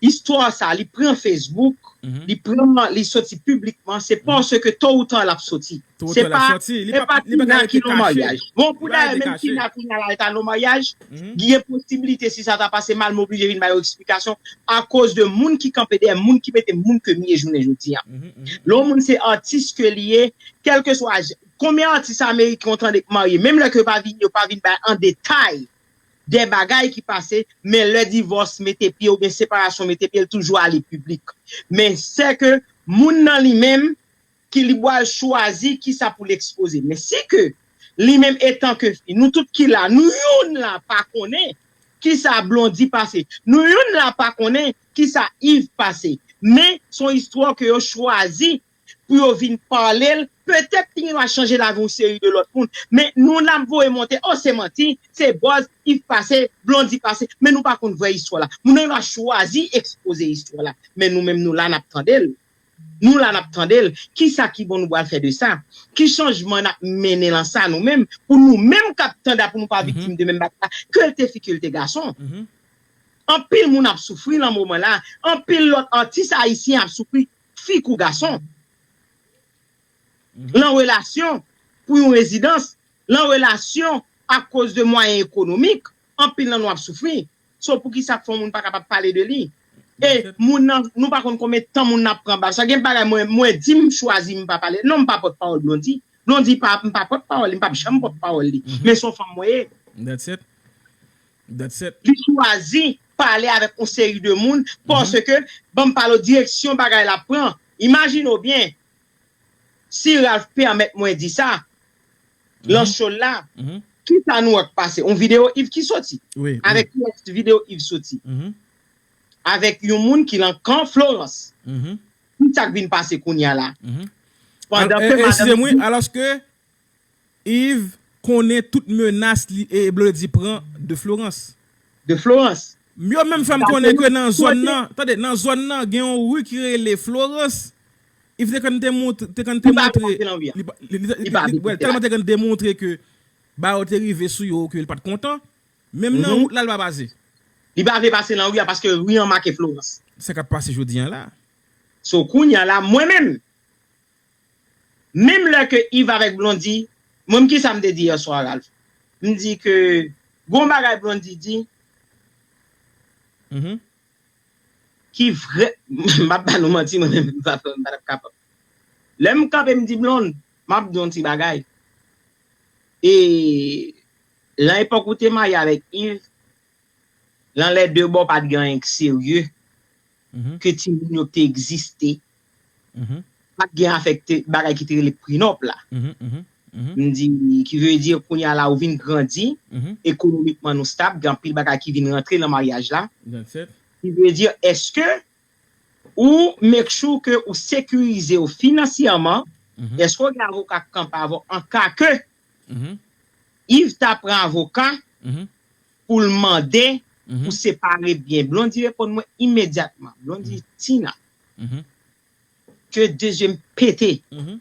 istwa sa, li pran Facebook, li pran, li soti piblikman, se paske to ou ta l ap soti. To ou Se ta l ap pa, soti, li se pa- pa li pa ka Tina rete ki nan kache. Maryaj. Bon, pou Li pa dayè, rete menm kache. Tina kounye a la, l ta nan maryaj, gen posiblite si sa ta pase mal, m oblije vin ba yo eksplikasyon akoz de moun ki kanpe dèyè moun ki mete moun ke m ye jounen jodi a. Lè yon moun se atis ke li ye, kèlkeswa j- konbyen atis ameriken w tande k marye, menm lè ke yo pa vin, yo pa vin bay an detay de bagay ki pase, men lè divòs mete pye oubyen separasyon mete pye, l toujou ale piblik. Men sè ke moun nan li menm, ki li pral chwazi kisa pou l ekspoze. Men si ke li menm etan ke fi, nou tout ki la, nou youn la pa konnen kisa Blondy pase, nou youn la pa konnen kisa Yves pase. Men se yon istwa ke yo chwazi pou yo vin pale l. Petèt li gen dwa chanje lavi yon seri de lòt moun. Men nou n ap voye monte, o se manti, se bòz, Yves pase, Blondy pase. Men nou pa konn vrè istwa la. Moun nan gen dwa chwazi ekspoze istwa la. Men nou menm nou la n ap tande l. Nou la n ap tande l. Kisa ki bon nou pral fè de sa? Ki chanjman n ap mennen lan sa nou menm? Pou nou menm k ap tande a, pou nou pa viktim de menm bagay la. Ke l te fi, ke l te gason. Anpil moun ap soufri lan moman la. Anpil lòt atis ayisyen ap soufri, fi kou gason. Lan relasyon pou yon rezidans, lan relasyon akoz de mwayen ekonomik, anpil nan nou ap soufri. So, poukisa k fè yon moun pa kapab pale de li? E moun nan, nou pa konn konbyen tan moun nan ap pran ba sa. Gen bagay mwen, mwen di m chwazi m pa pale. Non, m pa pòtpawòl Blondy. Blondy pa, m pa pòtpawòl li, m p ap janm pòtpawòl li. Men se yon fanm mwen ye. That's it. That's it. Li chwazi pale avèk yon seri de moun paske, ban m pale w direksyon bagay la pran. Imajine w byen, si Ralph pèmèt mwen di sa, lan show l la, kisa nou wè k pase? Yon videyo Yves ki soti. Wi, wi. Avèk kiyès videyo Yves soti? Mhm, Avèk yon moun ki lan kan Florence. mhm, Kisa k vin pase kounye a la? mhm. Pandan Al- ke e- madanm Eskize mwen, li alòske Yves konnen tout menas li e Blondy pran de Florence. de Florence. Yo menm fè m Sa konnen se ke nan zòn kote- nan, tande, nan zòn nan, gen yon ri ki rele Florence. Yves te konn te montre, te konn te Li pa montre. pase nan ri a. Li pa- li- li- Li pa li- vin well, pase tèlman la. Te konn te montre ke ba yo te rive sou yo, ke li pa t kontan. Menm nan Mhm. Wout la, li pa pase. Li pa vle pase nan ri a paske ri an make Florence. Sa k ap pase jodi an la. So, kounye a la, mwen menm, menm lè ke Yves avèk Blondy, mwen, kisa m te di yè swa, Ralph? M di ke gon bagay Blondy di Mhm. ki vrè, m ap ba nou manti, mwen menm, m pa, m pa t ap kapab. Lè m kanpe, m di Blonde, m ap di yon ti bagay. E lan epòk ou te marye avèk Yves, lan lè de bò pa t gen anyen k serye, Mhm. ke timoun yo te egziste, Mhm. pa t gen afèk te, bagay ki te rele prenup la. Mhm, mhm, mhm, M di, ki vle di, kounye a la, ou vin grandi, mhm. Ekonomikman nou stab, gen anpil bagay ki vin rantre lan maryaj la. That's it. Ki vle di, èske ou make sure ke ou sekirize w finansyèman? Mhm. Èske w gen avoka k kanpe avè w an ka ke Mhm. Yves ta pran avoka Mhm. pou l mande Mhm. pou separe byen? Blondy reponn mwen imedyatman. Blondy, Tina, Mhm. ke de zye m pete. Mhm.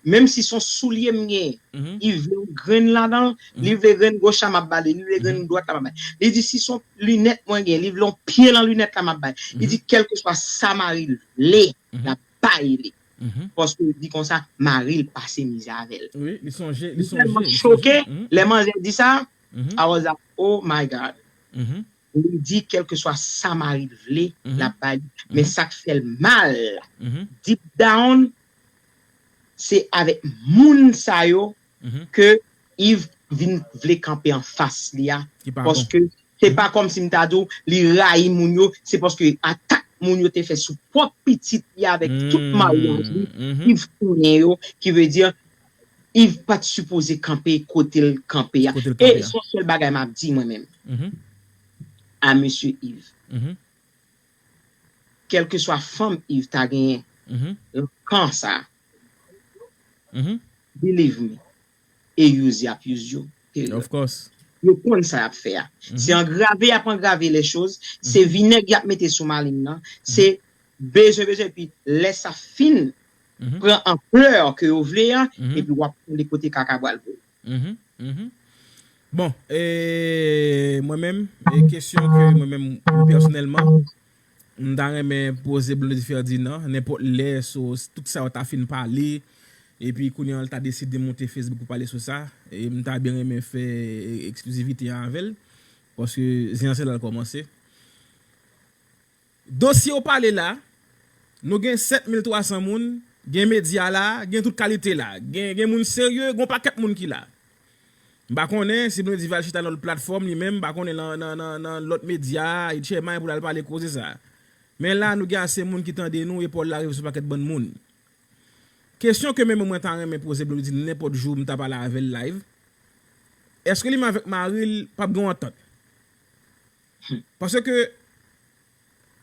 Menm si se yon soulye m genyen, Mhm. li vle yon grenn ladan l, li vle grenn goch la m ap ba li, li vle grenn dwat la m ap ba li. Li di si se yon linèt mwen genyen, li vle yon pye lan linèt la m ap ba li. Li di kèlkeswa sa mari l vle, Mhm. l ap bay li. Mhm. Paske li di konsa, mari l pase mizè avè l. Wi, li sonje, li Li sonje. tèlman Li choke, sonje. Mhm. Lè manzè di sa, Mhm. I was like, oh my God. Mhm. Li di kèlkeswa sa mari l vle, Mhm. l ap bay li. Men Mhm. sa k fè l mal, Mhm. deep down, se avèk moun sa yo Mhm. ke Yves vin vle kanpe anfas li a. Ki pa bon. Paske se pa kòmsi m ta di w, li rayi moun yo, se paske atak moun yo te fè sou pwòp pitit li avèk tout maryaj li, Yves konnen yo, ki vle di, Yves pa t sipoze kanpe kote l kanpe a. E se yon sèl bagay m ap di mwen menm a mesye Yves. Kèlkeswa fanm Yves ta genyen nan kan sa, believe me, e use y ap use yo. Period. Yo konn sa y ap fè a. Se angrave y ap angrave lè choz. Se vinèg y ap mete sou malin nan. Se bezwen, bezwen. Epi lè sa fin pran anplè ke yo vle an, epi w ap konnen kote kaka pral voye. Bon, e mwen menm, e kesyon ke mwen menm pèsonèlman, m ta renmen poze Blondy Ferdinand, nenpòt lè, so, tout sa yo ta fin pale, epi kounye a l ta deside monte Facebook pou pale sou sa, e m ta byen renmen fè eksklizivite an avè l, paske zen an se la l kòmanse. Dosye w pale la, nou gen sèt mil twa san moun, gen medya la, gen tout kalite la, gen, gen moun serye, gen yon pakèt moun ki la. M pa konnen si Blondy va al chita nan lòt platfòm li menm, m pa konnen nan, nan, nan, nan lòt medya, etcetera pou l al pale koze sa. Men la, nou gen ase moun ki tande nou, e Paul la rive sou pakèt bann moun. Kesyon ke menm mwen ta renmen poze Blondy nenpòt jou m ta pale avè l live, èske li menm avèk mari l p ap gen yon antant? Paske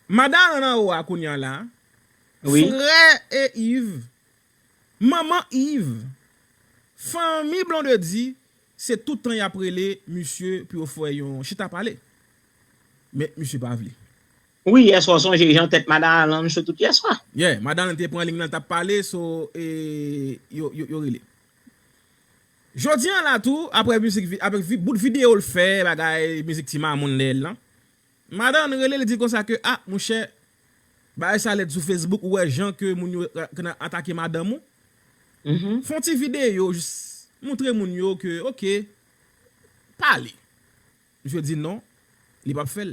madan nan anwo a kounye a la, frè e Yves, manman Yves, fanmi Blondedy, se tout tan y ap rele misye pou yo fè yon chita pale. Men misye pa vle. Wi, yèswa w sonje jan tèt madan Alan cho tout yèswa. Yeah, madan Alan te pran liy nan l t ap pale, so e, yo, yo, yo rele. Jodi a la tou, apre mizik, apre bout videyo l fè, bagay mizik ti mamoun lè l lan, madan Alan rele l di konsa ke, a, monchè, bagay sa lèd sou Facebook, ou wè jan ke moun yo nan atake madanm ou. Fè yon ti videyo, jis moutre moun yo ke, oke, pale. Misye di non, li p ap fè l.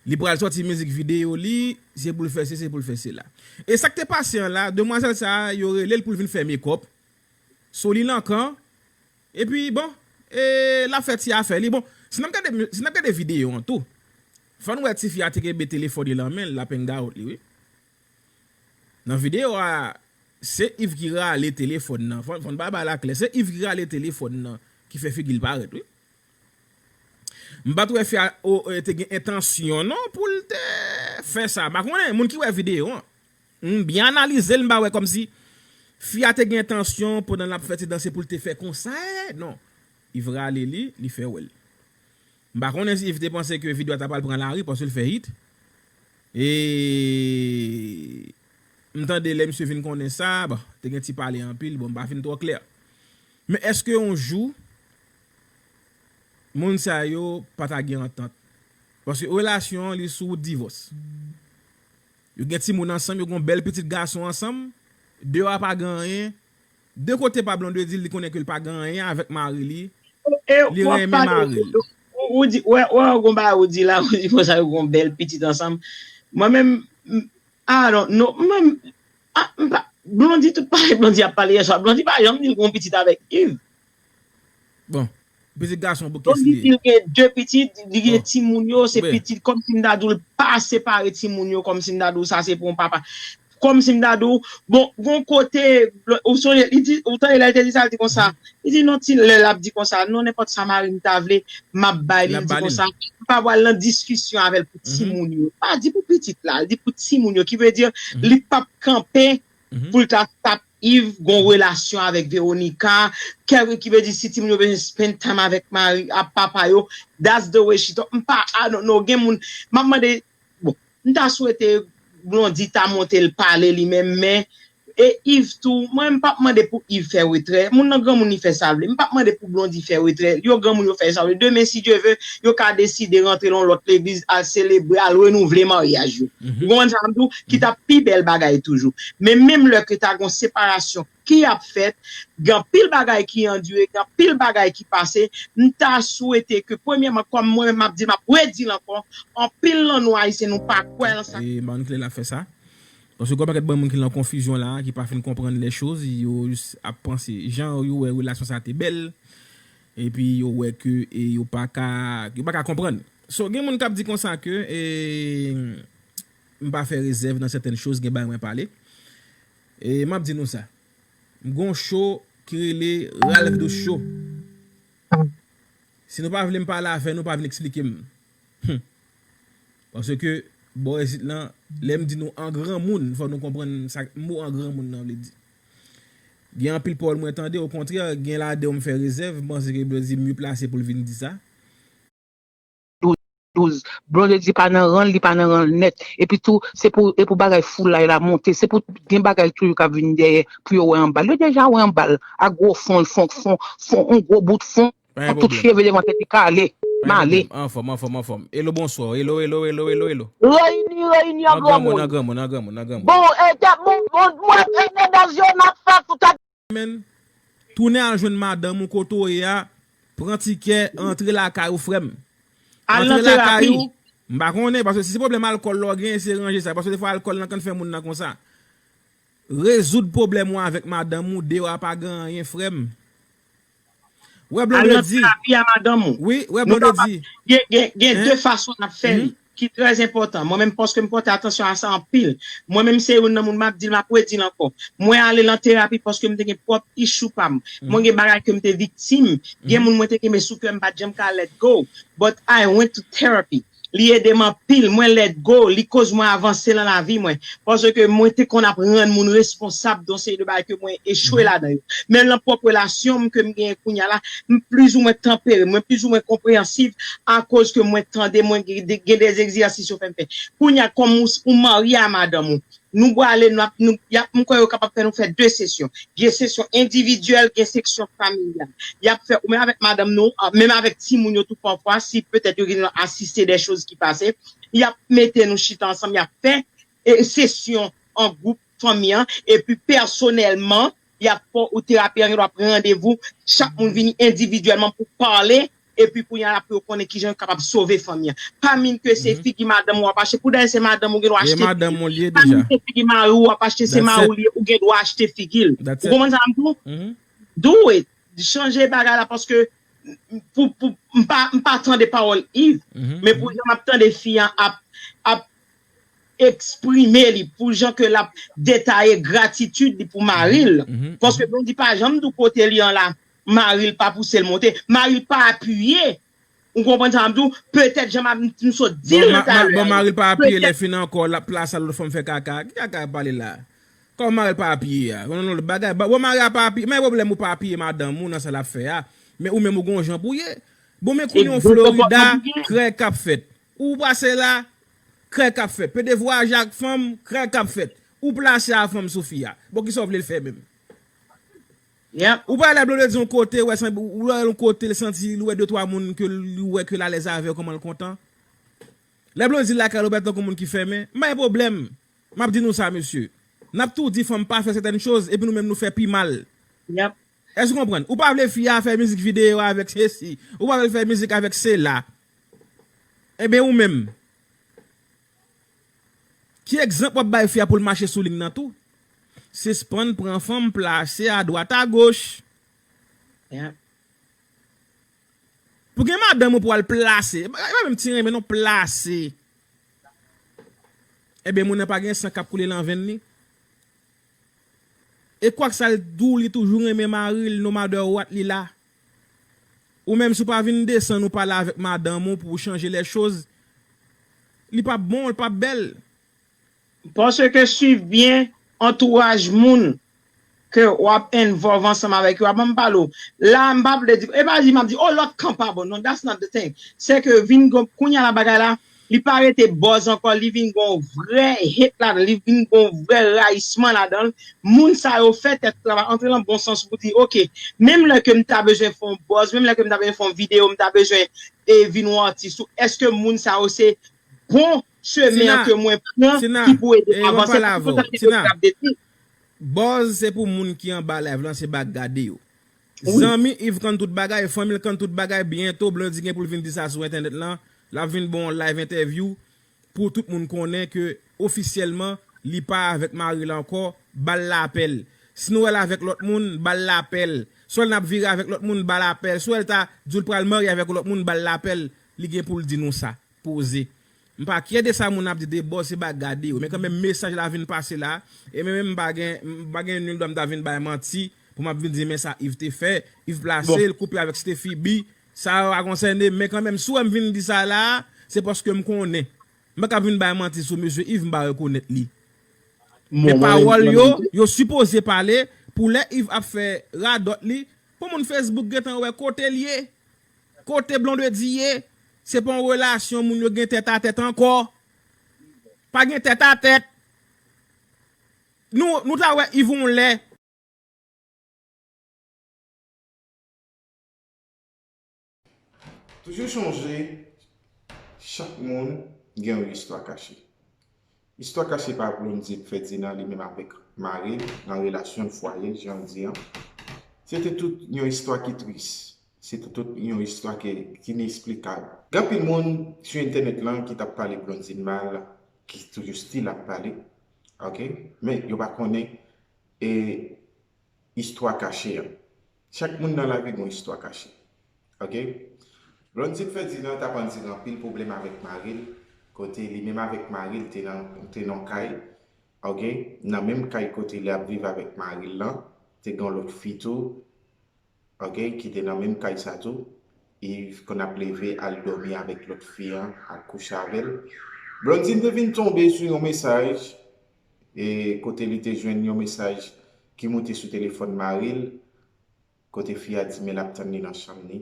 Li pral sòti mizik videyo li, se pou l fè sesi, se pou l fè sela. E sa k te pase an la, demwazèl sa a, yo rele l pou l vin fè mekòp sou li nan kan, epi bon, e l ap fè ti afè li. Bon, si n ap gade, si n ap gade videyo an tou, fò n wè tifi a te kenbe telefòn li nan men l, l ap hang out li, wi. Nan videyo a, se Yves ki rale telefòn nan. Fò, fò n ba bagay la klè. Se Yves ki rale telefòn nan, ki fè figi l parèt, wi. M pa t wè fi a te gen entansyon non pou l te fè sa. M pa konnen, moun ki wè videyo an, m byen analize l, m pa wè kòmsi fi a te gen entansyon pandan l ap fè ti danse pou l te fè konsa, non. Yves rale li, li fè wè l. M pa konnen si Yves te panse ke videyo a ta pral pran lari paske l fè hit. E m tande lè misye vin konnen sa, bon, te gen ti pale anpil, bon, m pa fin twò klè. Men èske yon jou moun sa yo pa ta gen antant? Paske relasyon an li sou wout divòs. Yo gen timoun ansanm, yo gen yon bèl pitit gason ansanm, de yo a pa gen anyen, de kote pa Blondedy, li konnen ke l pa gen anyen avèk mari li, li renmen mari l. Ou di, wè, wè, ou gon bagay ou di la, ou di konsa yo gon bèl pitit ansanm. Mwen menm, m- I don't know, mwen menm, ah, m pa, Blondy, tout pale Blondy ap pale yèswa, Blondy pa janm di l gon pitit avèk Yves. Bon, pitit gason bouke li ye. Li di l gen de pitit, li gen timoun yo, se pitit, kòmsi m ta di w l pa separe timoun yo, kòmsi m ta di w sa se pou yon papa. Kòmsi m ta di w, bon, gon kote, ou sonje, li di, ou tande lè l te di sa, l di konsa, li di non, ti, lè l ap di konsa, non, nenpòt sa mari m ta vle, m ap bay li, li di konsa, m pa pral nan diskisyon avè l pou timoun yo. Li pa di pou pitit la, li di pou timoun yo, ki vle di, li p ap kanpe pou l ta stop Yves gon relasyon avèk Veronica, kèlke ki vle di si timoun yo bezwen spend time avèk mari, a papa yo, that's the way she talk. M pa, I don't know, gen moun, m ap mande, bon, m ta swete Blondy ta monte l pale li menm, men, e Yves tou, mwen m p ap mande pou Yves fè retrè, moun nan granmoun li fè sa l vle, m p ap mande pou Blondy fè retrè, yo granmoun yo fè sa yo vle, demen si Dye ve, yo ka deside rantre nan yon lòt legliz, al selebre, al renouvle maryaj yo. Ou konprann sa m di w? Ki t ap pi bèl bagay toujou. Men menm lè ke ta gon separasyon ki ap fèt, gen anpil bagay ki andire, gen anpil bagay ki pase, m ta swete ke premyèman, kòm mwen menm m ap di l, m ap redi l ankò, anpil nan nou Ayisyen nou pa kwè nan sa. E Marie Claire la fè sa. Paske gon pakèt bann moun ki nan konfizyon la, ki pa fin konprann lè choz, yo jis ap panse, jan yo wè relasyon sa te bèl, epi yo wè ke e yo pa ka, yo pa ka konprann. So, gen moun k ap di konsa ke e, m pa fè rezèv nan sètèn choz, gen bagay mwen pale. E m ap di nou sa. M gon show ki rele Ralph Douce Show. Si nou pa vle m pale avè nou, pa vin eksplike m. Hmm. Paske bò isit lan, lè m di nou an granmoun, fò nou konprann sa mo an granmoun nan vle di. Gen anpil pawòl mwen tande, okontrè, gen ladan yo m fè rezèv, m panse ke Blondedy mye plase pou l vin di sa. Douz. Blondedy pa nan ran l, li pa nan ran l nèt. Epi tou, se pou, e pou bagay foulay la monte. Se pou gen bagay toujou k ap vin dèyè pou yo wè anba l. Yo deja wè anba l. A gwo fon, fon, fon, fon, yon gwo bout fon. Yon tout cheve devan tèt li kale. Male. Anfòm, anfòm, anfòm. Hello, bonswa. Hello, hello, hello, hello, hello. Reyini, reyini an granmoun. An granmoun, an granmoun, an granmoun, an granmoun. Bon, e tèt, bon, bon, bon, e mennaj yo n ap fè tout tèt. Tounen al jwenn madanm ou kote w ye a, pran tikè, antre lakay ou frè m. Antre lakay ou, m pa konnen, paske si se pwoblèm alkòl la w genyen, se ranje sa, paske defwa alkòl nan konn fè moun nan konsa. Rezoud pwoblèm ou avèk madanm ou, deyò a pa gen anyen frè m. Wè Blondedy. Al nan terapi a madanm ou. Wi, wè Blondedy. Gen, gen, gen de fason n ap fè li. ki trè enpòtan. Mwen menm paske m pòte atansyon a sa anpil. Mwen menm se youn nan moun m ap di l, m ap redi l ankò. Mwen ale lan terapi paske m te gen pwòp issue pa m. Mwen gen bagay ke m te viktim. Gen moun mwen te kenbe sou kè m pa t janm ka let go. But I went to therapy. Li ede m anpil. Mwen let go. Li koz mwen avanse lan lavi mwen. Paske mwen te konn ap rann moun responsab de yon seri de bagay ke mwen echwe ladan yo. Men lan pwòp relasyon m ke m genyen kounye a la, m plizoumwen tanpere, mwen plizoumwen konpreyansiv akoz ke mwen tande, mwen gen de, gen de egzèsis yo fè m fè. Kounye a, kòm ou, ou marye a madanm ou, nou prale, n ap, nou, y ap, m kwè yo kapab fè nou fè de sesyon. Gen sesyon endividyèl, gen sesyon familyal. Y ap fè, ou menm avèk madanm nou, menm avèk timoun yo tou pafwa, si petèt yo gen asiste de choz ki pase, y ap mete nou chita ansanm, y ap fè e sesyon an gwoup fanmi an, epi pèsonèlman, y ap fè ou terapi an, gen dwa pran randevou, chak moun vini endividyèlman pou pale, epi kounye a la pou yo konnen kijan yo kapab sove fanmi an. Pa min ke se figi madanm ou w ap achte, pou dayè se madanm ou gen dwa achte figi l. Pa min ke figi mari ou w ap achte, se mari w li ye, ou gen dwa achte figi l. Ou konprann sa m di w? Do it. Chanje bagay la paske pou, pou, m pa, m pa tande pawòl Yves, men pou jan m ap tande fi an ap, ap eksprime li, pou jan ke l ap detaye gratitid li pou mari l. Paske Blondy pa janm di w kote li an la, mari l pa pouse l monte, mari l pa apiye. Ou konprann sa m di w? Petèt jan m ap, m sot di l nan talè a. Bon, mari l pa apiye, lè fini ankò, l ap plase a lòt fanm fè kaka. Ki kaka y ap pale la? Kòman mari l pa apiye a? Yon lòt bagay. Bon, mari a pa apiye. Men pwoblèm ou pa apiye madanm ou nan sa l ap fè a. Men ou menm ou gon jan pou w ye. Bon, men kounye a w Florida, krèy k ap fèt. Ou pase la, krèy k ap fèt. Pede vwayaje ak fanm, krèy k ap fèt. Ou plase a fanm sou fi a. Bon, kisa w vle l fè menm? Ou pa lè Blondedy yon kote, wè, ou lè yon kote, l santi, li wè de twa moun ke li wè ke l alèz avè yo, kòman l kontan. Lè Blondy lakay ou, bèt tankou moun ki fèmen. M pa gen pwoblèm. M ap di nou sa, mesye. N ap tou di fanm pa fè sètèn choz, epi nou menm nou fè pi mal. Èske w konprann? Ou pa vle fi a fè mizik videyo avèk sesi. Ou pa vle l fè mizik avèk sela. Enben, ou menm. Ki egzanp w ap bay fi a pou l mache sou liy nan tou? Sispann pran fanm plase adwat agoch. Pou gen madanm ou pou al plase. E pa menm ti renmen non, plase. Ebyen, moun nan pa gen san k ap koule lan venn li. E kwak sa l di w, li toujou renmen mari l, no matter what, li la. Ou menm, si w pa vin desann ou pale avèk madanm ou pou w chanje lè choz, li p ap bon, li p ap bèl. Paske swiv byen antouraj moun ke w ap envolve ansanm avèk yo. Avan m pale w, la, m pa vle di, e pa di m ap di, oh, lòt kan pa bon. Non, that's not the thing. Se ke vin gon, kounye a la bagay la, li pa rete buzz ankò, li vin gon vrè hate ladan l, li vin gon vrè rayisman ladan l. Moun sa yo fè tèt travay, antre nan bon sans pou di, oke, menm lè ke m ta bezwen fè yon buzz, menm lè ke m ta bezwen fè yon videyo, m ta bezwen e vin yon atis, ou èske moun sa yo se bon chemen an ke mwen pran ki pou ede m avanse, paske tout tan se yo k ap detwi. Buzz se pou moun ki anba live lan, se ba gade yo. Zanmi Yves konn tout bagay, fanmi l konn tout bagay, byento Blondy gen pou l vin di sa sou entènèt lan, l ap vin ba w yon live entèvyou pou tout moun konnen ke ofisyèlman li pa avèk mari l ankò, ba l lapèl. Si nou wè l avèk lòt moun, ba l lapèl. Swa l n ap vire avèk lòt moun, ba l apèl. Swa l ta di w l pral marye avèk yon lòt moun, ba l lapèl. Li gen pou l di nou sa. Poze. M pa kyè de sa moun ap di de bòz se bagay gade yo. Men kanmenm mesaj la vin pase la. E men menm m pa gen, m pa gen nil dwa m ta vin bay manti pou m ap vin di men sa Yves te fè. Yves plase l koupe avèk Steffi B. Sa yo pa konsène m. Men kanmenm si w wè m vin di sa la, se paske m konnen. M pa ka vin bay manti sou mesye Yves, m pa rekonèt li. Men pawòl yo, yo sipoze pale pou lè Yves ap fè radòt li, pou moun Facebook gentan wè kote l ye, kote Blondedy ye. Se pa yon relasyon moun yo gen tèt a tèt ankò. Pa gen tèt a tèt. Nou, nou ta wè Yves yon lè. Toujou chonje, chak moun gen yon istwa kache. Istwa kache pa Blondedy Ferdinand li menm avèk mari l nan relasyon l fwaye, jan l di an. Se te tout yon istwa ki tris. Se te tout yon istwa ki, ki inesplikab. Gen anpil moun sou entènèt lan ki t ap pale Blondedy mal, ki toujou still ap pale. Ok? Men yo pa konnen e istwa kache an. Chak moun nan lavi gen yon istwa kache. Ok? Blondedy Ferdinand t ap andire anpil pwoblèm avèk mari l, kote li menm avèk mari l te nan, te nan kay, ok? Nan menm kay kote li ap viv avèk mari l lan, te gen yon lòt fi tou, ok, ki te nan menm kay sa tou. Yves konn ap leve al dòmi avèk lòt fi an, al kouche avè l. Blondedy te vin tonbe sou yon mesaj, e kote li te jwenn yon mesaj ki moute sou telefòn mari l, kote fi a di men l ap tann li nan chanm li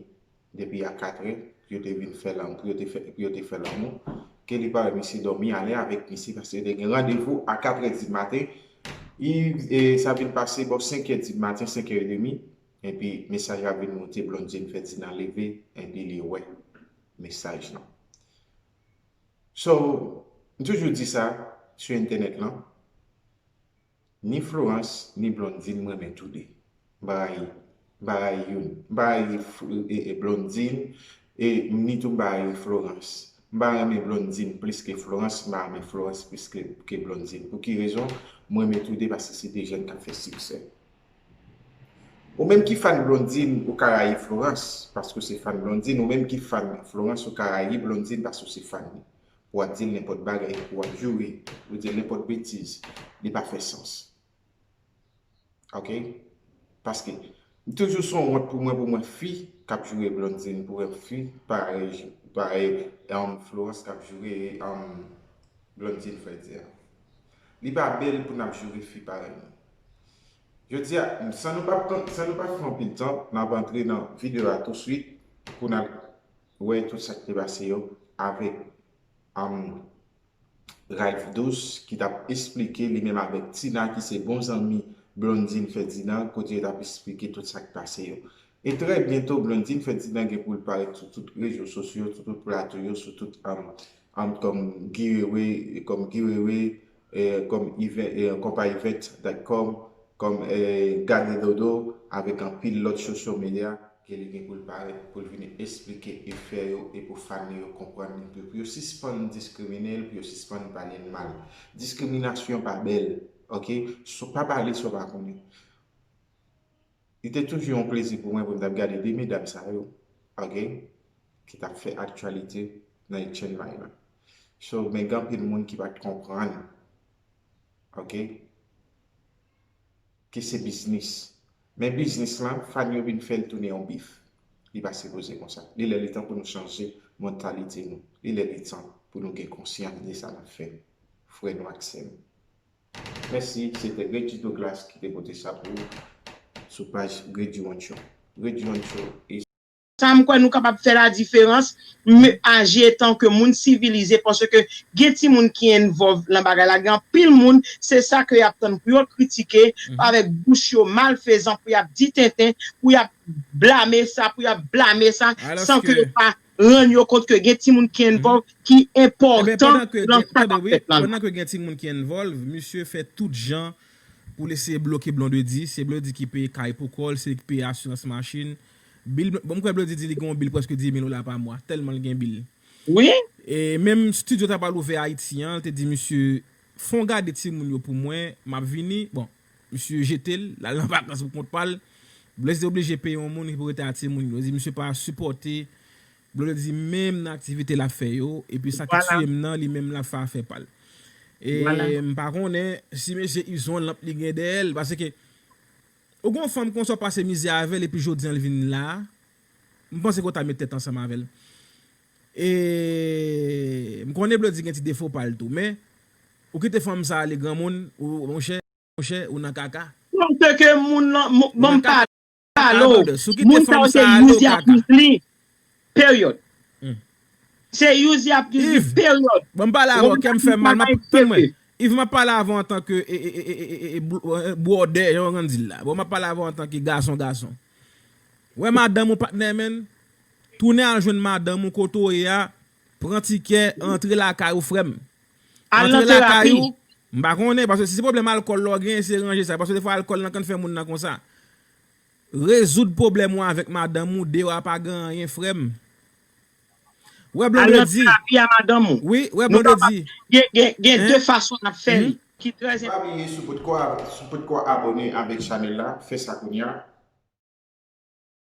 depi a katrè, pou yo te vin fè lanmou, pou yo te fè, pou yo te fè lanmou, ke li pa wè misye dòmi alè avèk misye, paske yo te gen randevou a katrè di maten. Yves, e, sa vin pase bò senk è di maten, senk è edmi, epi mesaj la vin moute, Blondedy Ferdinand leve, epi li wè mesaj lan. So, m toujou di sa sou entènèt lan, ni Florence, ni Blondedy, m renmen tou de. M pa rayi, m pa rayi youn. M pa rayi Fl- e, e, Blondedy, e ni tou m pa rayi Florence. M pa renmen Blondedy plis ke Florence, m pa renmen Florence plis ke, ke Blondedy. Pou ki rezon? M renmen tou de paske se de jèn k ap fè siksè. Ou menm ki fan Blondedy, ou ka rayi Florence paske w se fan Blondedy. Ou menm ki fan Florence, ou ka rayi Blondedy paske w se fan li. Pou w ap di l nenpòt bagay, pou w ap joure, pou w di l nenpòt betiz. Li pa fè sans. Ok? Paske, li toujou se yon wont pou mwen, pou mwen, fi k ap joure Blondedy, pou wè fi parèy, parèy, um, Florence k ap joure, um, Blondedy Ferdinand. Li pa bèl pou n ap joure fi parèy nou. Jodi a, san nou pa pran, san nou pa pran anpil tan, n ap antre nan videyo a touswit pou n al wè tout sa k te pase yo avèk, um, Ralph Douce ki t ap esplike li menm avèk Tina ki se bon zanmi Blondedy Ferdinand, kote yo t ap esplike tout sa k pase yo. E trè byento, Blondedy Ferdinand gen pou l parèt sou tout rezo sosyo, sou tout plato yo, sou tout, um, um, kòm Guy Wewe, kòm Guy Wewe, eh, kòm Yvette, eh, konpa Yvette dot com, kòm, eh, Gade Dodo, avèk anpil lòt sosyo medya ke li gen pou l parèt, pou l vin esplike e fè yo, e pou fan li yo konprann li, pou, pou yo sispann diskrimine l, pou yo sispann pale l mal. Diskriminasyon pa bèl, ok? So, pa pale sa w pa konnen. Li te toujou yon plezi pou mwen pou m t ap gade de medam sa yo, ok, ki t ap fè aktyalite nan H N Y lan. So, men gen anpil moun ki pa t konprann, ok, ke se biznis. Men biznis lan, fan yo vin fè l tounen yon bif. Li pa sipoze konsa. Li lè li tan pou nou chanje mantalite nou. Li lè li tan pou nou gen konsyans de sa n ap fè. Frè nou ak sè nou. Mèsi, se te Reggie Douglas ki te pote sa pou ou sou paj Reggie One Show. Reggie One Show e. Sa m kwè nou kapab fè ladiferans, men aji etan ke moun sivilize, paske gen timoun ki envolve nan bagay la, gen anpil moun, se sa ke y ap tann pou yo kritike, avèk bouch yo malfezan, pou y ap di tenten, pou y ap blame sa, pou y ap blame sa, san ke yo pa rann yo kont ke gen timoun ki envolve, ki enpòtan nan sa k ap fèt la. Pandan ke gen timoun ki envolve, misye fè tout jan pou l eseye bloke Blondedy. Se Blondedy ki peye kay pou kò l, se li ki peye asirans machin. Bil, bon, m kwè Blondedy di li gen yon bil prèske dis mil dola pa mwa, tèlman l gen bil. Wi. E menm estidyo ta pral ouvè Ayiti an, l te di misye, fè w gade timoun yo pou mwen, m ap vini. Bon, misye jete l, l al nan vakans pou kont pa l. Blondedy oblije peye yon moun ki pou rete a timoun yo. Di misye pa sipòte Blondedy menm nan aktivite l ap fè yo, epi sa ki tiye m nan, li menm l ap fè afè pa l. E m pa konnen si mesye Izon lanp li gen dèyè l, paske ou gon fanm konsa w pase mizè avè l, epi jodi an l vin la, m panse ke w ta met tèt ansanm avè l. E m konnen Blondedy gen ti defo pa l tou, men ou kite fanm sa ale granmoun, ou monchè, monchè, ou nan kaka. Kòm ke moun lan, ban m pale, moun sa yo se use y ap use li, peryòd. Se use y ap use li, peryòd. Ban m pale avè w, kè m fè mal, tann mwen. Yves, m ap pale avè w antanke bwòdè, jan w konn di l la. Bon, m ap pale avè w antanke gason, gason. Wè madanm ou patnè, menn. Tounen al jwenn madanm ou kote w ye a, pran tikè, antre lakay ou, frè m. Antre lakay ou. M pa konnen, paske si se pwoblèm alkòl la w genyen, se ranje sa. Paske defwa alkòl nan konn fè moun nan konsa. Rezoud pwoblèm ou avèk madanm ou, deyò a pa gen anyen, frè m. Wè Blondedy. Wi, wè Blondedy. Gen de fason n ap fè li ki trè enpòtan. Pa bliye, si w potko abòne avèk chanèl la, fè sa kounye a.